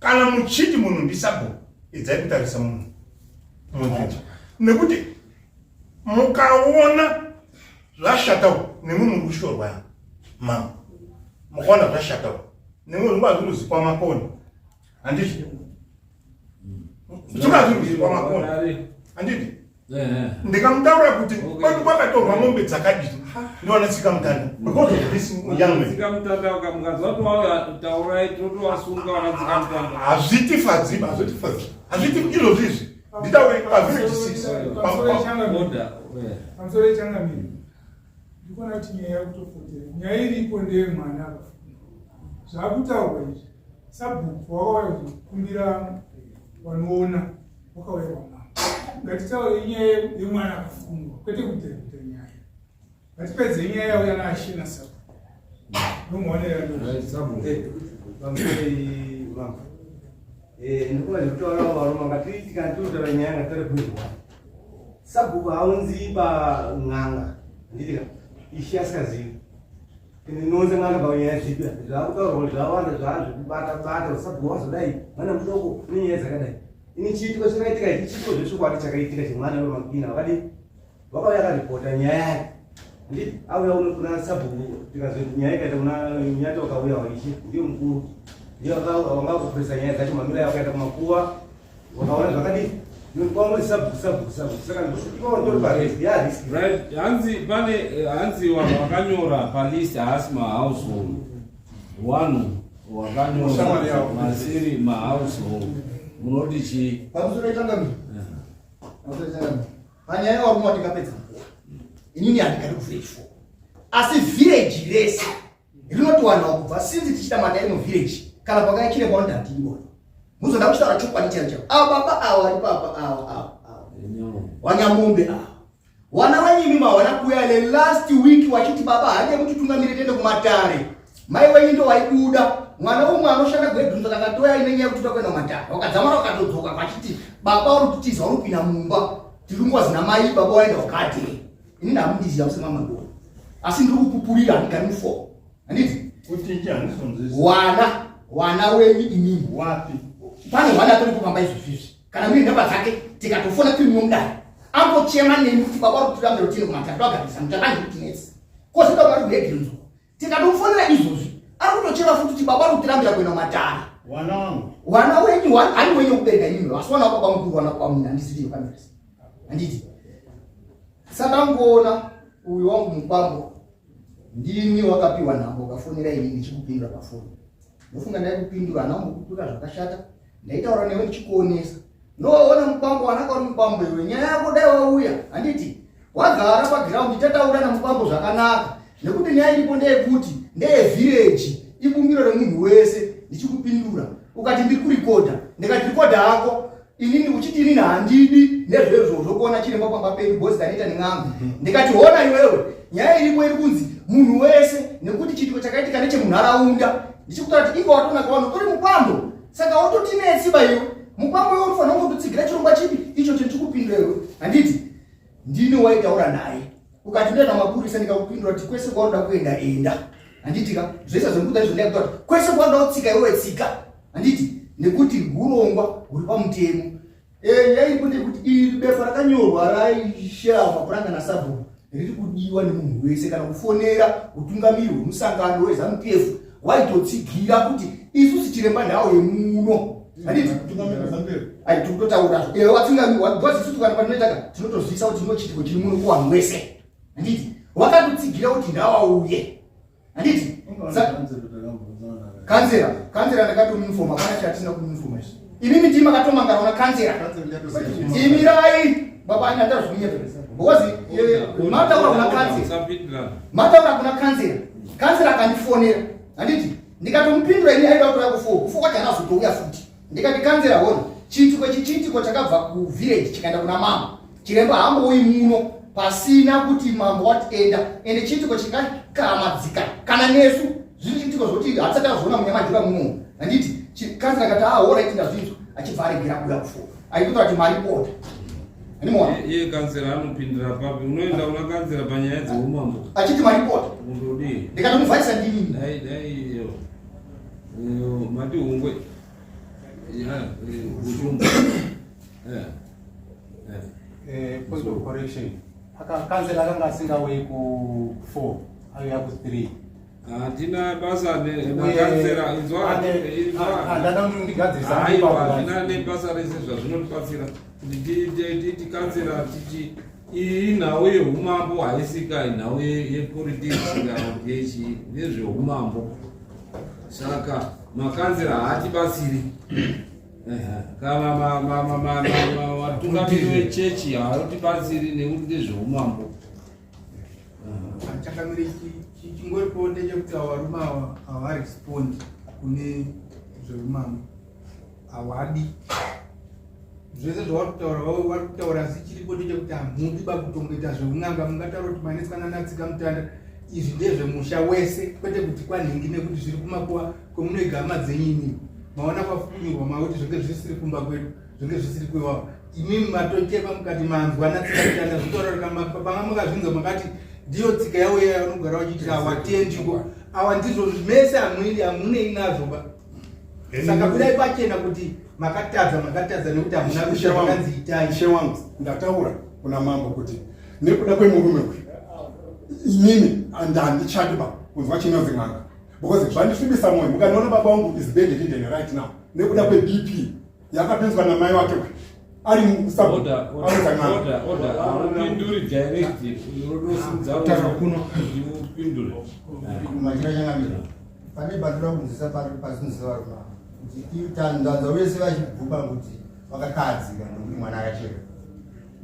kana muchiti munhu ndisabho edzai kutarisa munhu munhu nekuti mukaona zvashatawo nemwi muri kushorwa ya mama mukaona zvashatawo nemwi zvinga zviri kuzikwa makoni handiti zvinga zviri kuzikwa makoni handiti ndikamutaura kuti kwedu kwakatorwa mombe dzakadii ndiwana tsika mutanda because of this young man tsika mutanda ukamukazwa kuti taurai totovasunga wana tsika mutanda hazvitifadzi hazvitifadzi hazviti izvozvi izvi nditaure pavillage 6 pamusoro yechangamire ndikuona kuti nyaya yakutofotera nyaya iripo ndeyemwana akafunga zvakutaurwa izvi sabhuku wakauya kuzokumbira vanoona wakauya kwamama ngatitaure inyaya yemwana akafungwa kwete kudheruta nyaya ngatipedze inyaya yauya naashe nasabu nomuonera ndikuva zvekutaura varume ngatiiti kana tinotaura nyaya ngatitare kuizwa sabhuku haunzi pan'anga handitika ishe asikazivi Ndinounza n'anga panyaya dzipi zvakutaurwa zvawanda zvaazvekubata bata usabhuwa wazodai mwana mudoko nenyaya dzakadai ini chiitiko chakaitika ichi chiitiko zvechokwadi chakaitika chemwana wemakina vakadii vakauya akaripota nyaya yake nditi auya uno kuna sabhuku tikazo nyaya ikaita kuna nyati wakauya waishe ndiyo mukuru ndiyo wanga kupresa nyaya dzacho mamira yakaita kumakuva Wakaona zvakadii? Kwamuri sabhuku sabhuku sabhuku saka ivo ndori pa risk ya risk. Right, hanzi pane hanzi vanhu vakanyora palist haasi mahousehold. Vanhu wakanyora masiri mahousehold. Munoti chii? Pamusoro ichangamire. Pamusoro ichangamire. Panyaya yevarume watingapedza nguva. Inini handigari kuvillage 4. Asi village rese rinotowanwa kubva since tichita mata emuvillage kana pakaya chiremba vanoti handingoni muzoda kuchitaura chokwadi chaicho chaicho ava baba ava vari papa ava ava ava wanyamombe ava wana wenyu imi mawana kuya le last week wachiti baba hande mutitungamire tiende kumatare mai wenyu ndo waibuda mwana umwe anoshanda gwedhunza kakatoya ine nyaya yekuti kuenda kumatare wakadzamara wakatodzoka vachiti baba uri kutiza uri kupinda mumba tiri ngozi namai baba waenda wakadei ini ndamundiziva musina mangoro asi ndiri kupupurira handigari mufo handiti wana wana wenyu imimi wapi pane wana atori kufamba izvozvizvi kana mune nhamba dzake tikatofona kuimwe mudare ambochema nemi kuti baba uri kutirambira kuti tiende kumatatu agarisa mutakanje kutinetsa kozoda vari kuhedhunzo tikatomufonera izvozvi ari kutochema futi kuti baba uri kutirambira kuenda kumatare wana wangu wana wenyu hani wenyu kubereka imimi asi wana wababa mukuru wana baba munhu handisirio kamirasi handiti Saka ngoona uyu wangu mukwambo ndini wakapiwa nhambo ukafonera ini ndichikupindura pafoni. Ndofunga ndaikupindura hana kumbokutuka zvakashata. Ndaitaura newe ndichikuonesa. Noona mukwambo wanaka uri mukwambo iwe nyaya yako dai wauya handiti wagara pagiraundi tataura namukwambo zvakanaka nekuti nyaya iripo ndeyekuti ndeyevhireji ibumbiro remunhu wese ndichikupindura ukati ndiri kurikodha ndikati rikodha hako inini uchiti inini handidi nezvezvozvo kuona chiremba pamba pedu bhozi tanoita nen'anga ndikati hona iwewe nyaya iripo iri kunzi munhu wese nekuti chiitiko chakaitika nechemunharaunda ndichikutaura kuti inga watonaka vanhu uri mukwambo saka wototinetsi ba iwe mukwambo iwe unofanira kungototsigira chirongwa chipi icho chendikupindura iwe handiti ndini waitaura naye ukati ndoenda mapurisa ndikakupindura kuti kwese kwaunoda kuenda enda handiti ka zvese zvendikuda izvo ndakuta kuti kwese kwaunoda kutsika iwewe tsika handiti nekuti hurongwa huri pamutemo eh, nyaya iripo ndeyekuti iri bepa rakanyorwa raishera mapuranga nasabhuku riri kudiwa nemunhu wese kana kufonera utungamiri hwemusangano wezanu pf waitotsigira kuti isusu chiremba nhau yemuno handiti tikutotaura eh, watsingamirwa because isusu kana patinoitaka tinotozivisa kuti ino chiitiko chiri muno kuvanhu wese handiti wakatotsigira kuti ngawauye handiti kanzera kanzera ndakatomuinfoma hapana chatisina kumuinfoma izvi imimi ndii makatomangara una kanzera imirai baba ani andazvinyepa because eh, mataura kuna kanzera mataura kuna kanzera kanzera akandifonera handiti ndikatomupindura ini aida kutoya kufo kufo kwacho anazotouya futi ndikati kanzera hona chiitiko ichi chiitiko chakabva kuvillage chikaenda kuna mambo chiremba hambouyi muno pasina kuti mambo wati enda ende chiitiko chikakamadzika kana nesu zviri chiitiko zvokuti hatisati tazviona munyamadhura muno handiti kanzera kati ah horaiti ndazvinzwa achibva aregera kuuya kufo aikutora kuti mari pota iye kanzera anopindira papi unoenda kuna kanzera panyaya dzeumambo achiti maripota undodii ndikatomuvharisa ndinini dai dai iyo mati hungwe ushumba eh, point of correction kanzera akanga asingauyi ku 4 auya ku 3 Hatina basa nekansera inzwa handada kuti ndigadzirisa hatina nebasa rese zvazvinotibatsira kuti titi kansera titi iyi inhau yeumambo haisika inhau yepolitics kana kuti yechii ndezveumambo saka makanzera haatibatsiri kana vatungamiri vechechi haatibatsiri nekuti ndezveumambo Changamire, chingoripo ndechekuti ava varume ava havarespondi kune zveumambo, havadi zvese zvavari kutaura vari kutaura, asi chiripo ndechekuti hamudi bakutongoita zveun'anga. Mungataura kuti manetsana natsika mutanda, izvi ndezvemusha wese kwete kuti kwanhingi, nekuti zviri kumakuva kwemunoiga hama dzenyu imimi maona kwafukunyurwa mauti zvinge zvisiri kumba kwedu zvinge zvisiri kwewavo imimi matochema mukati manzwa natsika zvitaura panga makazvinzwa makati ndiyo tsika yavo iya yavanogara vachiitira hawatendiko awa ndizvo mese hamuindi hamunei nazvo ba saka budai pachena kuti makatadza makatadza nekuti hamuna kuita zvakanzi itai Ishe wangu, ndataura kuna mambo kuti nekuda kwemurume uyu inini handichadi ba kunzwa chinonzi n'anga because zvandisvibisa mwoyo. Mukandiona baba wangu is bedridden right now nekuda kweBP yakapinzwa namai wake ari musabupinduri direct unodosimudza kuno upindure. Machirachangamira pane bandura kunzisa pazinzisa varume kuti tanzanza vese vachibvuma kuti vakakadzika nekuti mwana akacheka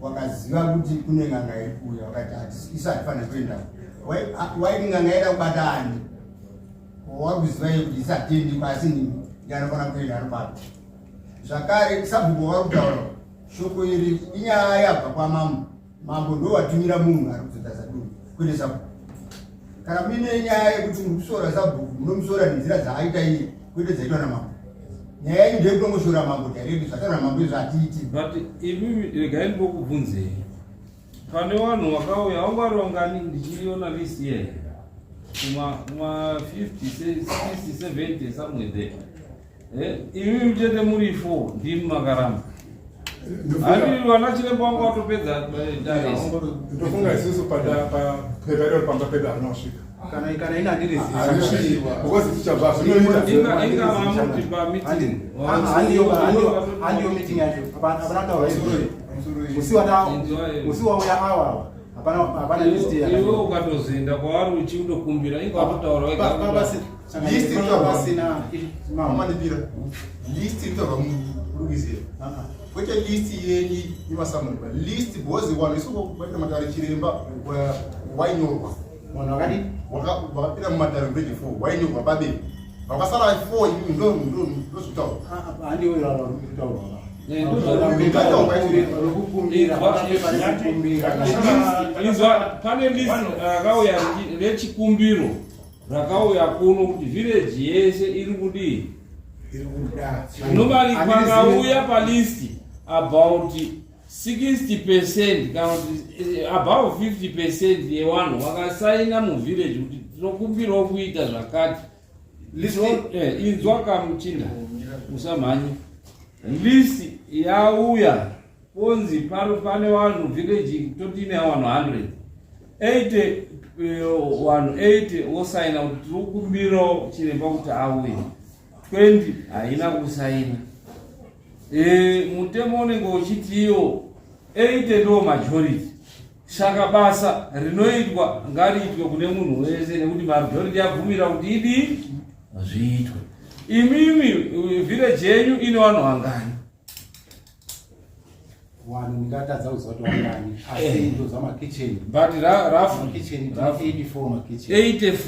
wakaziva kuti kune n'anga iri kuuya wakati isu hatifanira kuenda waiti n'anga yaida kubata ani wakuziva iye kuti isatendi asi ndianofanira kuenda anobata zvakare sabhuku wavari kutaura shoko iri inyaya yabva kwamambo mambo ndo watumira munhu ari kuzoita sadunhu kwete sabhuku kana muine nyaya yekuti muri kusora sabhuku munomusora nenzira dzaaita iye kwete dzaitwa namambo nyaya yenyu ndeyekutongoshora mambo direct zvataura mambo izvo hatiiti but imimi regai ndibokubvunzei pane vanhu vakauya vanga vari vangani ndichiona list iye kuma kuma 50 60 70 somewhere there eh, imimi chete muri four ndimi makaramba handi vana chiremba vanga watopedza daresi ndofunga isusu papepa iroro pamba pedu harina kusvika kana kana ina handirizii because zvazvinoita inga mamuti pameeting handiyo meeting yacho hapana taura musi wauya awa hapana hapana list iwe ukatozoenda kwavari uchindokumbira inga watotaura wega list iri pasina mamanipira list iri kutaurwa Urikuziva? Kwete list yenyu yemasamurwa. List because vanhu isu vaita matare chiremba wainyorwa. Vanhu vakadii? Vakapinda mumatare grade 4 wainyorwa babe. Vakasara 4 imi ndo ndo ndozvitaura. Handiwo iraro kutaurwa. Inzwa pane list rakauya rechikumbiro rakauya kuno kuti village yese iri kudii normally pakauya palist about 60 percent kana kuti eh, above 50 percent yevanhu vakasaina muvillage kuti tinokumbirawo kuita zvakati eh, inzwa kamuchinda musamhanye list yauya Ponzi paro pane vanhu village totine vanhu 100 80 eh, vanhu 80 wosaina kuti tiri kukumbirawo chiremba kuti auye 20 haina kusaina e, mutemo unenge uchiti iyo 80 ndo majority saka basa rinoitwa ngariitwe kune munhu wese nekuti majority yabvumira kuti idii zviitwe imimi eh, village yenyu ine vanhu vangani Vanhu ndingatadza kuziva kuti vangani asi eh. ndoziva makitchen. But rafu makitchen 84 makitchen. 84.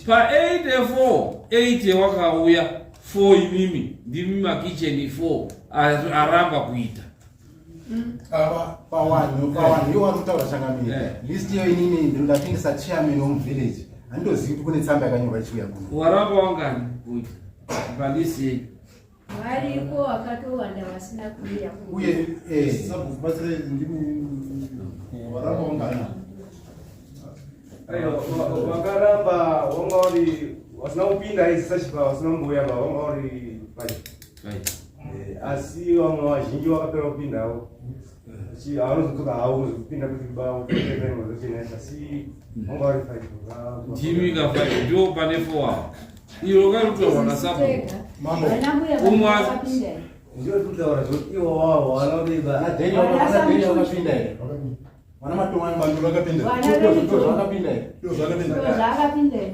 Pa 84 80 wakauya 4 imimi ndimi makitchen 4 aramba kuita. Pawanhu pawanhu iwo wari kutaura changamire. Eh. List iyo inini ndinodapindisa chairman womuvillage. Handitozivi kuti kune tsamba yakanyorwa ichiuya kuno. Waramba wangani kuita palist yenyu. Variko vakatowanda vasina kuuya. Uye eh sabhuku batsire ndimi varamba wangana. Aiwa vakaramba wanga uri vasina kupinda izi sachipa vasina kumbouya ba wanga uri pai. Eh, asi vamwe vazhinji vakapera kupindawo. Vanozodzoka havo kuzopinda kuti ba kupinda asi wanga uri pai. Ndimi ka pai ndio pane four awa. Iro karutorwa nasabhuku. Mambo. Umwe Ndio kutaura zvoti iwo wao wanobiba. Na Daniel na Daniel wakapinda here? Vana Matomani bantu vakapinda. Ndozvo vakapinda here? Ndozvo vakapinda. Ndozvo here?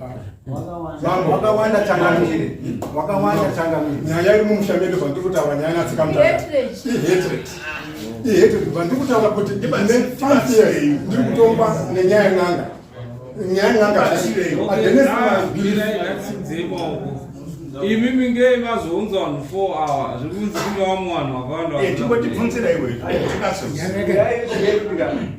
Mambo wakawanda changamire. Wakawanda changamire. Nyaya iri mumusha medu vandiri kutaura nyaya natsika mutanda. I-hatred. I-hatred vandiri kutaura kuti ne five years ndiri kutongwa nenyaya yen'anga. Imi minge mazounza vanhu 4 hour zviri kunzi kune vamwe vanhu vakawanda eh, tingotibvunzira iwe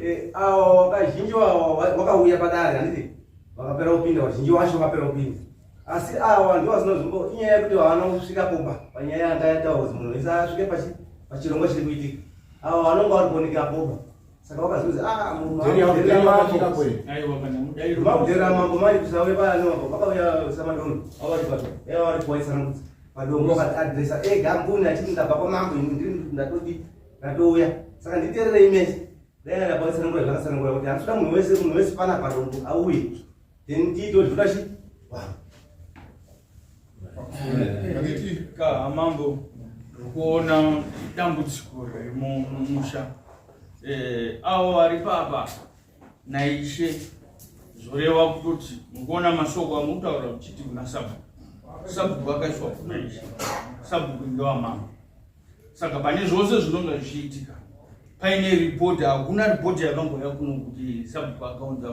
eh, awa vazhinji wakauya padare handiti vakapera kupinda vazhinji wacho vakapera kupinda asi awa ndiwo vasina zvimbo inyaya yekuti havana kusvika popa panyaya yanga yataura kuti munhu wese asvike pachirongwa chiri kuitika awa vanonga vari kuonekera popa saka vakazonzi ah, mudera mambo mari kusauye paano vakauya samadongo avari padongo vakati ega mbuni achiti ndabva kwamambo ini ndiri ndatodi ndatouya saka nditererei mese dai ndabva zvakatsanangura kuti handitoda munhu wese munhu wese pana padongo auye then tiitodvura chi vanhu Ka mambo ndikuona dambudziko riri mumusha eh, avo vari papa naishe zvoreva kutoti mukuona mashoko amutaura muchiti kuna sabhuku sabhuku akaiswa kuna ishe sabhuku ndewamambo saka pane zvose zvinonga zvichiitika paine ripoti hakuna ripoti yakambouya kuno kuti sabhuku akaunza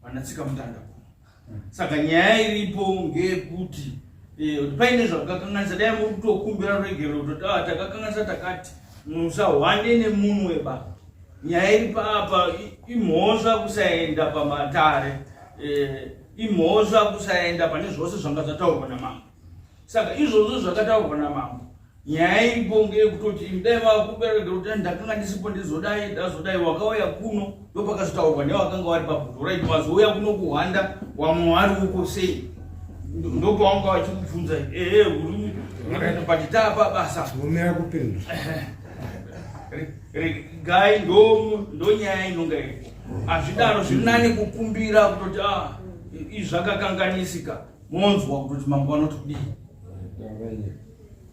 vanatsika mutanda kuno saka nyaya iripo ngeyekuti eh, paine zvakakanganisa dai muri kutokumbira ruregerero kutoti ah, takakanganisa takati musahwande nemunwe ba nyaya iri paapa imhosva kusaenda pamatare eh, imhosva kusaenda pane zvose zvanga zvataurwa namambo saka izvozvo zvakataurwa namambo nyaya iripo ngeyekutoti imi dai vakubereka kuti ndakanga ndisipo ndizodai ndazodai wakauya kuno ndopakazotaurwa newakanga wari pabhutu right wazouya kuno kuhwanda wamwe wari uko sei ndopawanga vachikubvunza ehe uri but tapa basa Vomera kupindura. Regai ndo nyaya inonga iripo hazvidaro zviri nani kukumbira kutoti ah izvi zvakakanganisika monzwa kutoti mambo vanoti kudii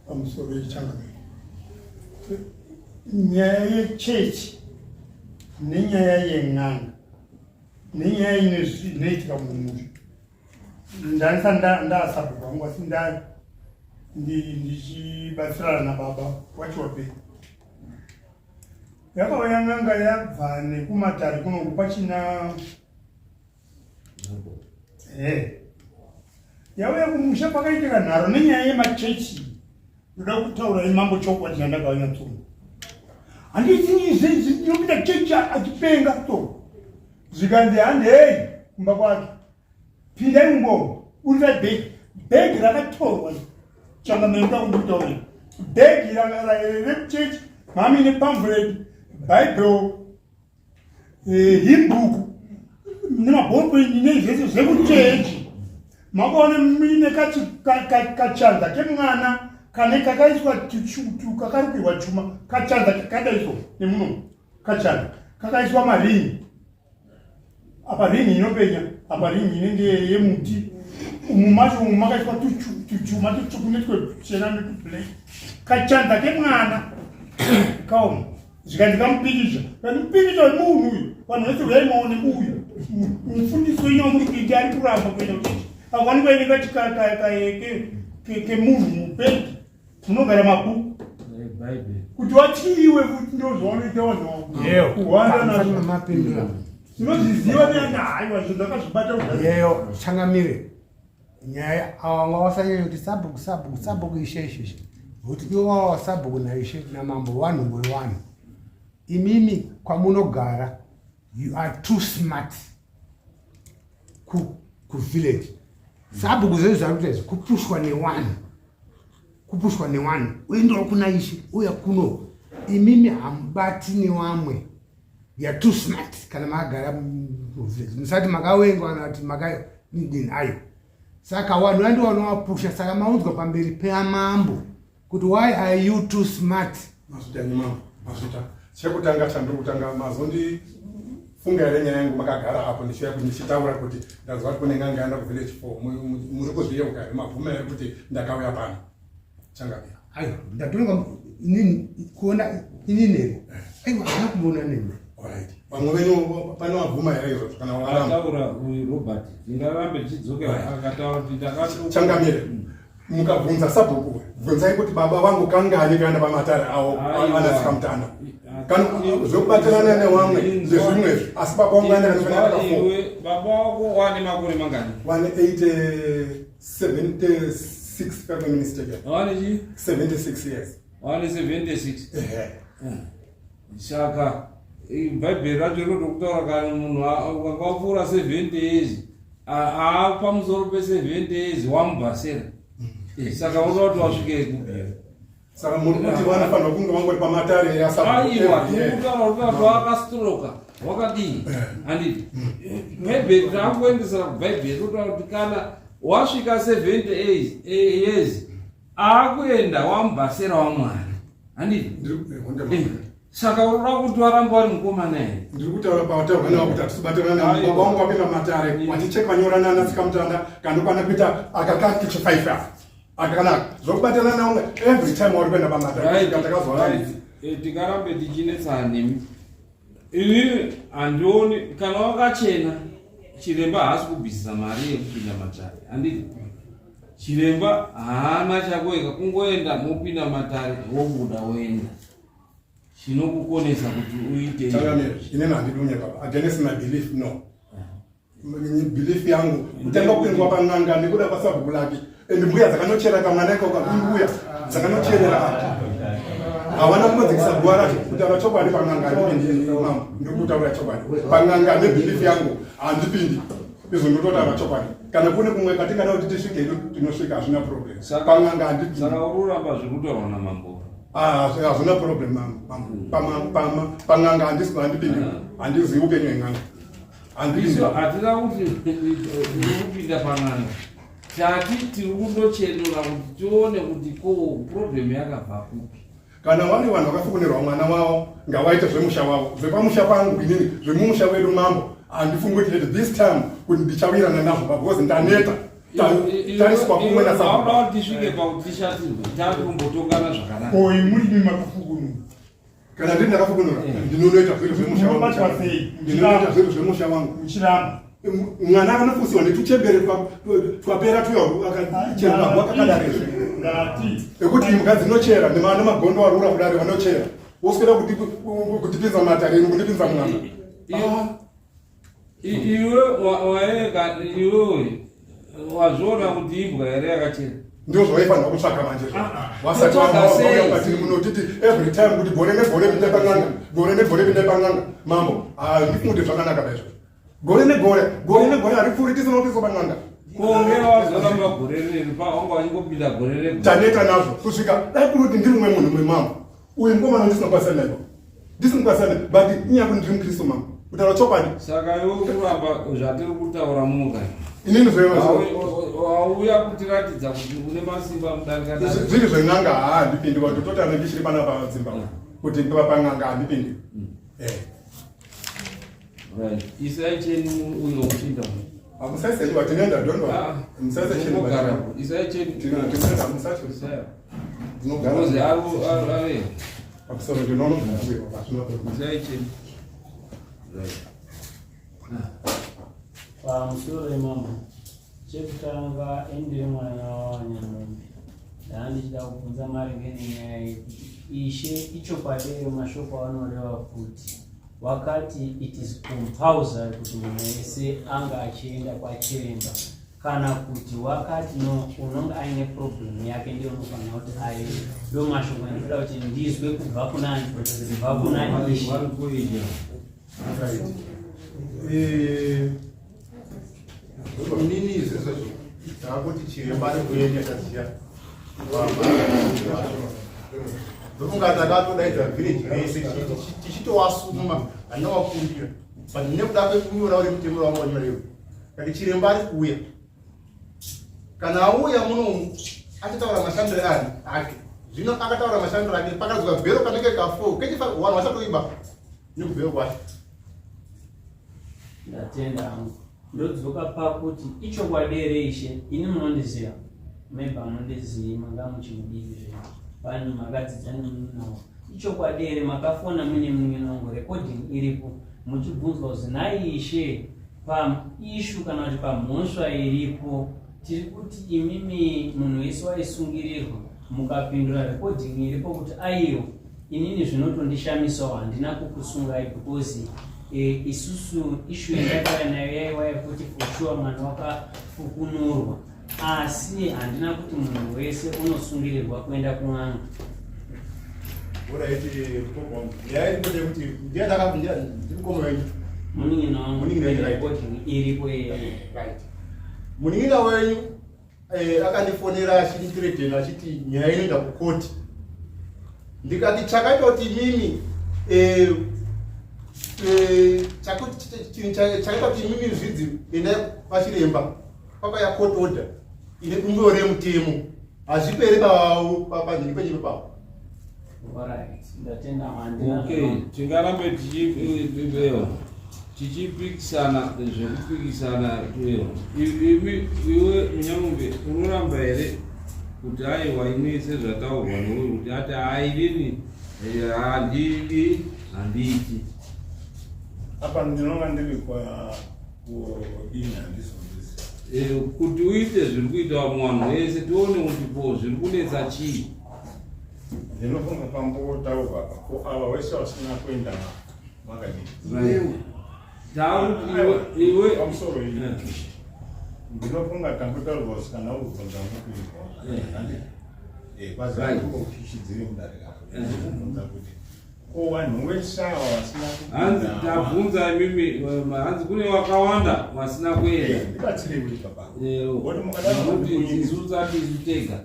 pamusoro yechangamire nyaya yechechi nenyaya yen'anga nenyaya inoitika mumusha ndanisa ndasabhuku vangu asi nda Ndichibatsirana nababa wacho wapenyu. Yakauya n'anga yabva nekumatare kunoku pachina eh. Yauya kumusha pakaitika nharo nenyaya yemachechi. Ndoda kutaura imambo chokwadi chandakauya tsono. Handiti izvi ndinopinda chechi achipenga to. Zvikanzi handei kumba kwake. Pindai mumbomo, burisai bhegi. Bhegi rakatorwa changamire ndoda kundikutaurira. Bhegi rekuchechi mami nepamflet, Bible, eh, hymnbook nemaballpoint nezvese zvekuchechi. Makaona mine kachanza kemwana kane kakaiswa kakarukirwa chuma kachanza kakadaiso nemuno kachanza kakaiswa maringi apa ringi inopenya apa ringi inenge yemuti umu macho umu makaiswa tuchuma tutsvuku netwechena netublack kachanza kemwana kaoma zvikanzi kamupikisha kandimupikicha wemunhu uyu vanhu vese uyai maone uyu mufundisi wenyu wamuri kuita ari kuramba kuenda kuchechi akwanikwa ine kemunhu mubhegi munogara mabhuku kuti watyiwe kuti ndozvaunoita vanhu kuhwanda nazvomapindura tinozviziva neana haiwa zvinhu ndakazvibata yeyo changamire nyaya awanga wasanyanya kuti sabhuku sabhuku sabhuku ishe ishe ishe kuti iwo wawa sabhuku naishe namambo vanhu wevanhu imimi kwamunogara you are too smart kuvillage sabhuku zvezvo zvari kuita izvi kupushwa newanhu kupushwa newanhu uendawo kuna ishe uya kuno imimi hamubati newamwe youare too smart kana makagara muvillage musati makawengwa kana kuti makadini ayo saka wanhu vandi wanowapusha saka maudzwa pamberi peamambo kuti why are you too smart mazvita nyuma mazvita chekutanga chandiri kutanga mazondifunga here nyaya yangu makagara apo ndichiuya kuti ndichitaura kuti ndanzwa kuti kune n'anga yaenda kuvillage four muri kuzviyeuka here mabvuma here kuti ndakauya pano changamira aiwa ndatonga inini kuona inini here aiwa haana kumboona nemi vamwe venyu pane wabvuma here izvozvo kana wakaramba uyu robert ndingarambe tichidzokera akataura kuti ndakachangamire mukabvunza sabhuku bvunzai kuti baba vangu kangani kaenda pamatare awo anatsika mutanda kana zvekubatirana newamwe ndezvimwe izvi asi baba vangu aenda baba wako wane makore mangani wane 76 if I'm mistaken wane chi 76 years wane 76 ehe saka bhaibheri racho rinotokutaura kana munhu ukanga wapfuura 70 years aapamusoro pe 70 years wamubhasera eh, saka unoda kuti wasvike kubhero saka muri kuti vanofanira kunge vangori pamatare aiwa tirikutaura kuti vanhu vakastroka wakadii eh. handiti bhaibheri takuendesera kubhaibheri rinotaura kuti kana wasvika 70 years aakuenda wamubhasera wamwari handiti eh, saka unoda kuti waramba wari mukomana here ndiri kutaura pawataurwa nawo kuti hatisibatirana navo baba wangu wapinda matare wachicheka vanyorana anatsikamutanda kandokwana kuita akakati chifaifi apa akanaka zvokubatirana nawo every time wari kuenda pamatare takazoona eh, tingarambe tichinetsana nemi Ini handioni kana wakachena chiremba haasi kubvisisa mari yekupinda matare handiti chiremba haana chakoeka kungoenda mopinda matare wobuda woenda chinokukonesa kuti uite inini handidi unyepa against my belief no belief yangu kutanga kupindwa pan'anga nekuda kwasabhuku lake and mbuya dzakanochera kamwana ikoko imbuya dzakanocherera hawana kunodzikisa guva racho kutaura chokwadi pan'anga handipindi mambo ndikutaura chokwadi pan'anga nebelief yangu handipindi izvo ndototaura chokwadi kana kune kumwe katingada kuti tisvike hedu tinosvika hazvina problem pan'anga handipindi saka uri kuramba zviri kutaurwa namambo ah, hazvina problem mambo pan'anga handisi handipindi handizivi upenyu hwen'anga Isu hatina kuti kupinda pan'anga tati tiri kundochenura kuti tione kuti ko problem yakabva kupi kana vari vanhu vakafukunirwa mwana wavo ngawaite zvemusha wavo zvepamusha pangu inini zvemumusha wedu mambo handifungi kuti at this time kuti ndichawirana nazvo because ndaneta tariswa kumwe nasaauda kuti tisvike pakuti tishatirwe takumbotongana zvakanaka koi muri makafukunura kana ndiri ndakafukunura eh. ndinonoita zviro zvemusha wangu ndinonoita zviro zvemusha wangu muchiramba Mwana anofusiwa netuchembere twapera tuya akachera magwa kakadare ekuti imbwa dzinochera nemagondo arura kudare vanochera woswera kutipinza matare ino kundipinza mwana. Iwe waeka iwewe wazviona kuti imbwa here yakachena? Ndio zvawaifanira kutsvaka manje wasati wauya patiri munotiti every time kuti gore negore pindai pan'anga, gore negore pindai pan'anga. Mambo, handifungi kuti zvakanaka paizvozvo. Gore negore, gore negore haripfuuri tisina kupiswa pan'anga. Konge wazoramba gore rineri pawanga wachingopinda gore regore. Taneta nazvo kusvika dai kuri kuti ndiri mumwe munhu mwemambo uyu mukomana ndisina kukwanisana naye, ndisina kukwanisana naye, but inyaya kuti ndiri mukristu mambo, kutaura chokwadi. Saka iwe kuramba zvatiri kutaura muka inini wauya kutiratidza kuti une masimba mudarika zviri zven'anga. Haa, handipindi watototana ndichiri panapa dzimba kuti pan'anga handipindi. Right. Isai cheni uyo uchinda. Hamusaise cheni tinoenda don't worry. Musaise cheni. Munogara. Isai cheni. Tinoenda musaise. Isai. Ndinogara. Ngozi avo ave. Pakusoro ndinonogara uyo pasina. Isai cheni. Right. Pamusoro imambo. Chekutanga endiri mwana waWanyamombe. Ndanga ndichida kubvunza maringe nenyaya yekuti ishe ichokwadi here mashoko avanoreva kuti wakati it is compulsory kuti munhu wese anga achienda kwachiremba, kana kuti wakati no, unonge aine problem yake ndiyo unofanira kuti aende? Ndo mashoko andinoda kuti ndizwe kubva kunani, kubva kuna ishe. Inini izvezvo taakuti chiremba ari kuenda taziya ndofunga takatodaidza village rese tichitowasuma handinawakumbira, but nekuda kwekunyora uri mutemo wanga wanyorewo kati chiremba ari kuuya. Kana auya munomu achataura mashandiro ani ake. Zvino akataura mashandiro ake, pakadzwa bhero kanenge ka4 kechifa vanhu vachatoiba nekubhero kwacho. Ndatenda hangu. Ndodzoka pakuti ichokwadi here ishe, ini munondiziva, maybe hamundizivi, manga muchimudiki zvenyu vanhu makadzidza nemuninawo. Ichokwadi here makafona muine munin'ina wangu, recording iripo, muchibvunzwa kuzi nhai ishe, paishu kana kuti pamhosva iripo tiri kuti imimi munhu wese waisungirirwa, mukapindura recording iripo kuti aiwa, inini zvinotondishamisawo, handina kukusungai because isusu issue yandakauya nayo yaiwa yekuti for sure mwana wakafukunurwa, asi handina kuti munhu wese unosungirirwa kuenda kun'anga? Alright, nyaya iripo ndeyekuti ndiri mukoma wenyu. Munin'ina wangu. Munin'ina wenyu, right. Recording iripo iyeyo. Right, munin'ina wenyu akandifonera achinditiredhena achiti nyaya inoenda kukoti. Ndikati chakaita kuti imimi chakaita kuti imimi zvidzi endai pachiremba pakaya court order ine bumbiro remutemo, hazvipere panhini penyu ipapo. Alright, ndatenda handina. Okay, tingarambe tichipikisana zvekupikisana. Iwe iwe Munyamumbe, unoramba here kuti aiwa, ini sezvataurwa neuyu kuti ati hainini handidi handiiti? Apa ndinonga ndiri kwa kudini, handizonzisi. Kuti uite zviri kuita vamwe vanhu vese, tione kuti po zviri kunetsa chii. Ndinofunga pambotaurwa apa ko ava wese vasina kuenda makadii? Takuti iwe iwe Pamusoro iyi ndinofunga tambotaurwa kuti kana ubvunza mukuizwa kwazi kuchichidzire mudare kana kubvunza kuti ko vanhu wese ava vasina Hanzi tabvunza imimi, hanzi kune wakawanda vasina kuenda. Ndibatsirei kuti baba Nokuti isu tati isu tega.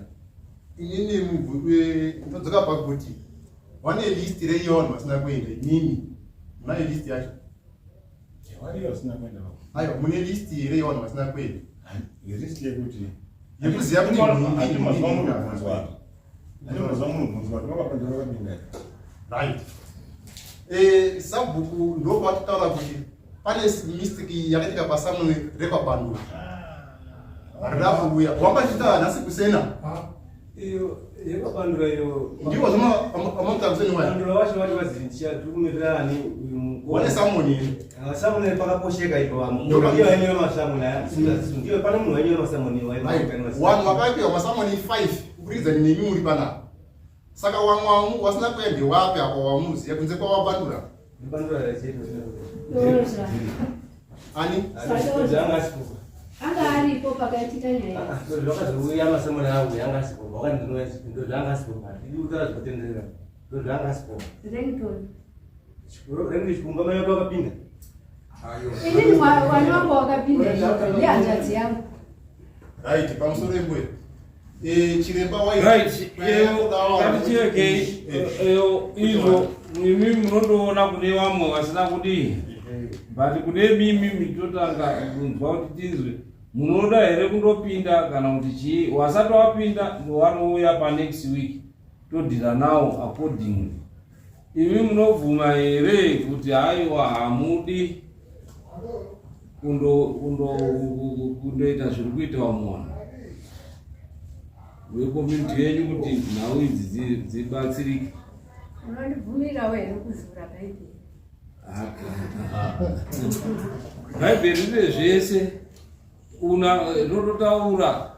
Inini ndodzoka pakuti vane list renyu vanhu vasina kuenda. Inini mune list yacho? Variyo vasina kuenda. Aiwa, mune list here yevanhu vasina kuenda? List yekuti yekuziva kuti handi mazuva munobvunzwa, handi mazuva munobvunzwa vakapandura vakapinda. Right, sabhuku ndopatotaura kuti pane mistake yakaitika pasamwe rekwabandura rakuuya wambachita nhasi kusena. Iyo yekabandura iyo. Ndiwo zvamamuta kuseni waya. Bandura wacho vati vazi ndichatumirira ani uyu mukoma. Wane samoni here? Masamoni pakaposheka ipo vamwe. Ndiyo yenyewe masamoni aya. Ndiyo pane munhu wenyewe masamoni wayo. Vanhu vakapiwa masamoni 5 kuburikidza nemi muri panapa. Saka wamwe wamu wasina kuya ndewapi apa wamuziya kunze kwawabandura? Ani? Anga aripo pakaitika nyaya. Zvakazouya masamoni angu yanga asipo. Wakandinouya ndo zvanga asipo. Ndikutaura zvekutenderera. Ndo zvanga asipo. Ringtone. Ringtone chikumba mai wako wakapinda. Inini mwana wangu wakapinda ndihanzvadzi yangu. Right, pamusoro embuya. Eh, chiremba wai. Right, ngatichekei izvo imi munondoona kune vamwe vasina kudii but kune mimi mitotanga kunzwa kuti tinzwe munoda here kundopinda kana kuti chii wasati wapinda ndowanouya panext week todhila nawo accordingly imi munobvuma here kuti haiwa hamudi kundoita zviri kuita vamwe vanhu vecommunity yenyu kuti nhau idzi dzibatsirike. Unondibvumirawo here kuvhura bhaibheri? Bhaibheri rine zvese una rinototaura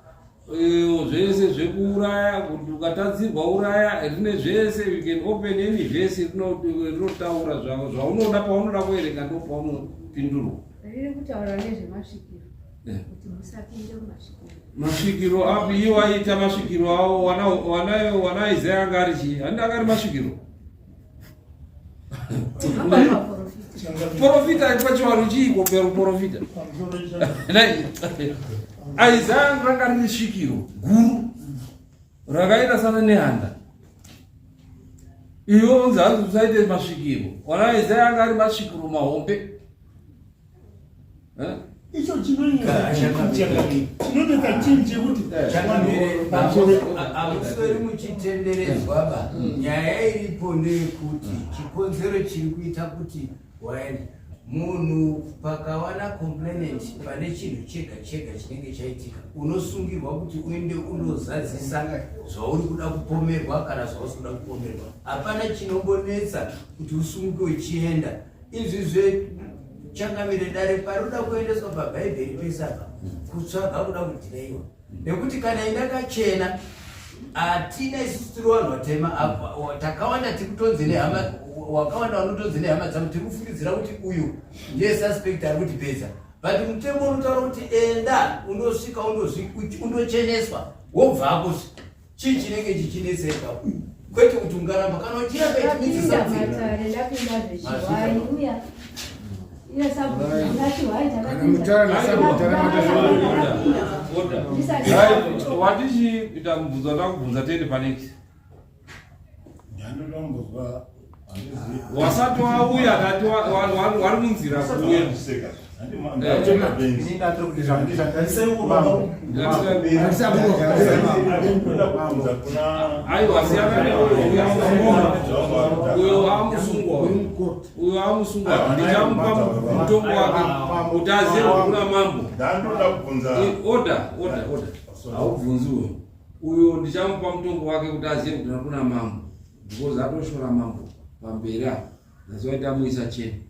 eh, zvese zvekuuraya kuti ukatadzirwa uraya rine zvese you can open any verse rinotaura zvaunoda paunoda kuverenga ndo paunopindurwa. Riri kutaura nezvemasvikiro eh. kuti musapinde mumasvikiro. Masvikiro api iwo aiita masvikiro awo wana Isaya anga ari chii? Handi anga ari masvikiro. Profita pachivanhu chiiko pero profita. Isaya ranga riri svikiro guru rakaita sana nehanda. Iwe unzi hanzi usaite masvikiro. Wana Isaya anga ari masvikiro mahombe. Eh? Icho chinonetsa chinhu chekuti hamusweri muchitenderedzwa ba. Nyaya iripo ndeyekuti chikonzero chiri kuita kuti waende munhu pakawana complainant pane chinhu chega chega chinenge chaitika unosungirwa kuti uende unozadzisa zvauri kuda kupomerwa kana zvausi kuda kupomerwa. Hapana chinombonetsa kuti usunguke uchienda. Izvi zvechangamire dare parikuda kuendeswa pabhaibheri pese apa kutsvaga kuda kudhiraiwa nekuti kana indakachena hatina isusu tiri vanhu vatema takawanda tiri kutonzi nehama wakawanda vanotonzi nehama dzavo tiri kufungidzira kuti uyu ndiye suspect ari kutipedza but mutemo unotaura kuti enda undosvika undocheneswa wobvako chii chinenge chichinetseka kwete kuti ungaramba kana uchiramba it means something. Watichiita kubvunza takubvunza tiende panext. Wasati wauya tati wari munzira kuuya. Aiwa siyana neuyo amusungwa uyo amusungwa ndichamupa mutongo wake kuti azive kuti kuna mambo. Order, order, order. Haubvunzi uyo. Uyo ndichamupa mutongo wake kuti azive kuti kuna mambo because atoshora mambo pamberi apa. That's why tamuisa cheni.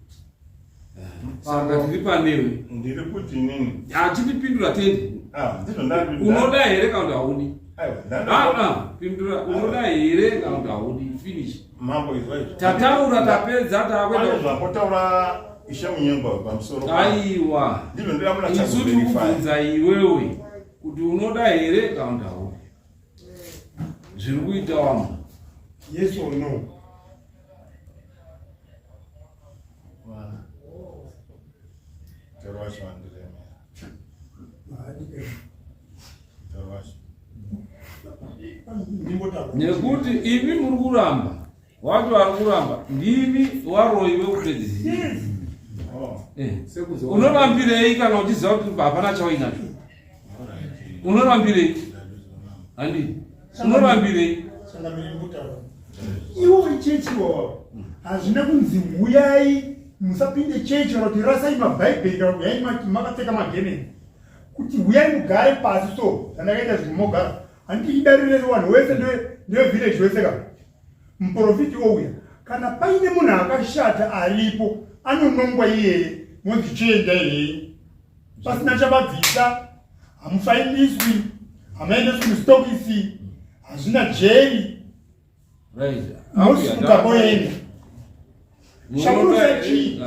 Saka tiri panewe. Ndiri kuti inini. Achitipindura tende. Ah, ndizvo ndapindura. Unoda here kana kuti haudi? Aiwa, ah, ah, pindura unoda here kana kuti haudi? Finish. Mambo izwa izvo. Tataura tapedza takwenda. Pane zvapotaura Ishe Munyengwa pamusoro. Aiwa. Ndizvo ndira muna Isu tiri kubvunza iwewe kuti unoda here kana kuti haudi? Zviri kuita wamwe. Yes or no? Nekuti imi muri kuramba wacho vari kuramba ndimi waroyi wekupedzisira. Eh. Unorambirei kana uchiziva kuti hapana chauinacho? Unorambirei? Handi. Unorambirei? Iwo chechi wawa hazvina kunzi huyai musapinde chechi kana kuti rasai mabhaibheri kana huyai makapfeka magemeni kuti huyai mugare pasi so zvandakaita zvinhu mogara handiti idare rese vanhu wese ndevillage wese ka muprofiti ouya kana paine munhu akashata aripo anonongwa iyeye. Monzi chiendai henyu pasina chababvisa, hamufainiswi, hamaendeswi mustokisi, hazvina jeri. Mosimuka moenda. Chamunoita chii?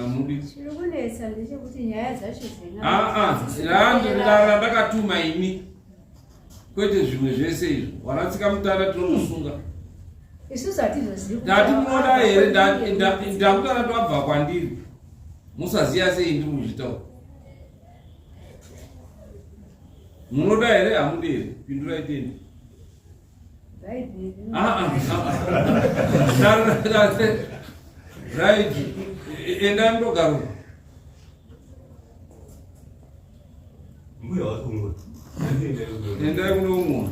Chiri kunetsa ndechekuti nyaya dzacho dzena. Ah ah, ndakatuma ini. Kwete zvimwe zvese izvo. Wanatsika mutanda tinomusunga. Isusu hatizozivi. Ndati munoda here ndakutana twabva kwandiri. Musaziya sei ndiri kuzvitaura. Munoda here hamudi here? Pindurai tende. Ah, ah, ah. Right. Endai mundogaruka. Endai kuno umwe.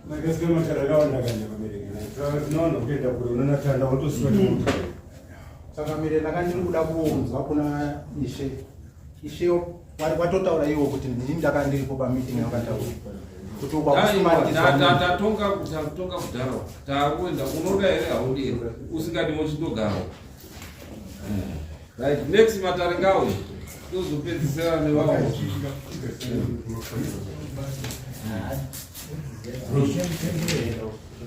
Makasika matara akawanda kanya vabereki. Tinoona kuenda kure unonatanda wotosiwa mm. Saka mire ndanga ndiri kuda kuunzwa kuna ishe. Ishe watotaura iwo kuti ndini ndaka ndiripo pameeting yakataura. Kuti ukwakusumanikizwa. Tatonga kudhara. Takuenda unoda here haudi here? Usingadi mochindogara. Right, next matare ngawe. Tozopedzisira newawo.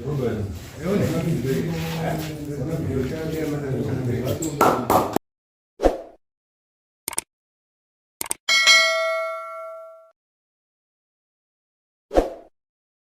Robert.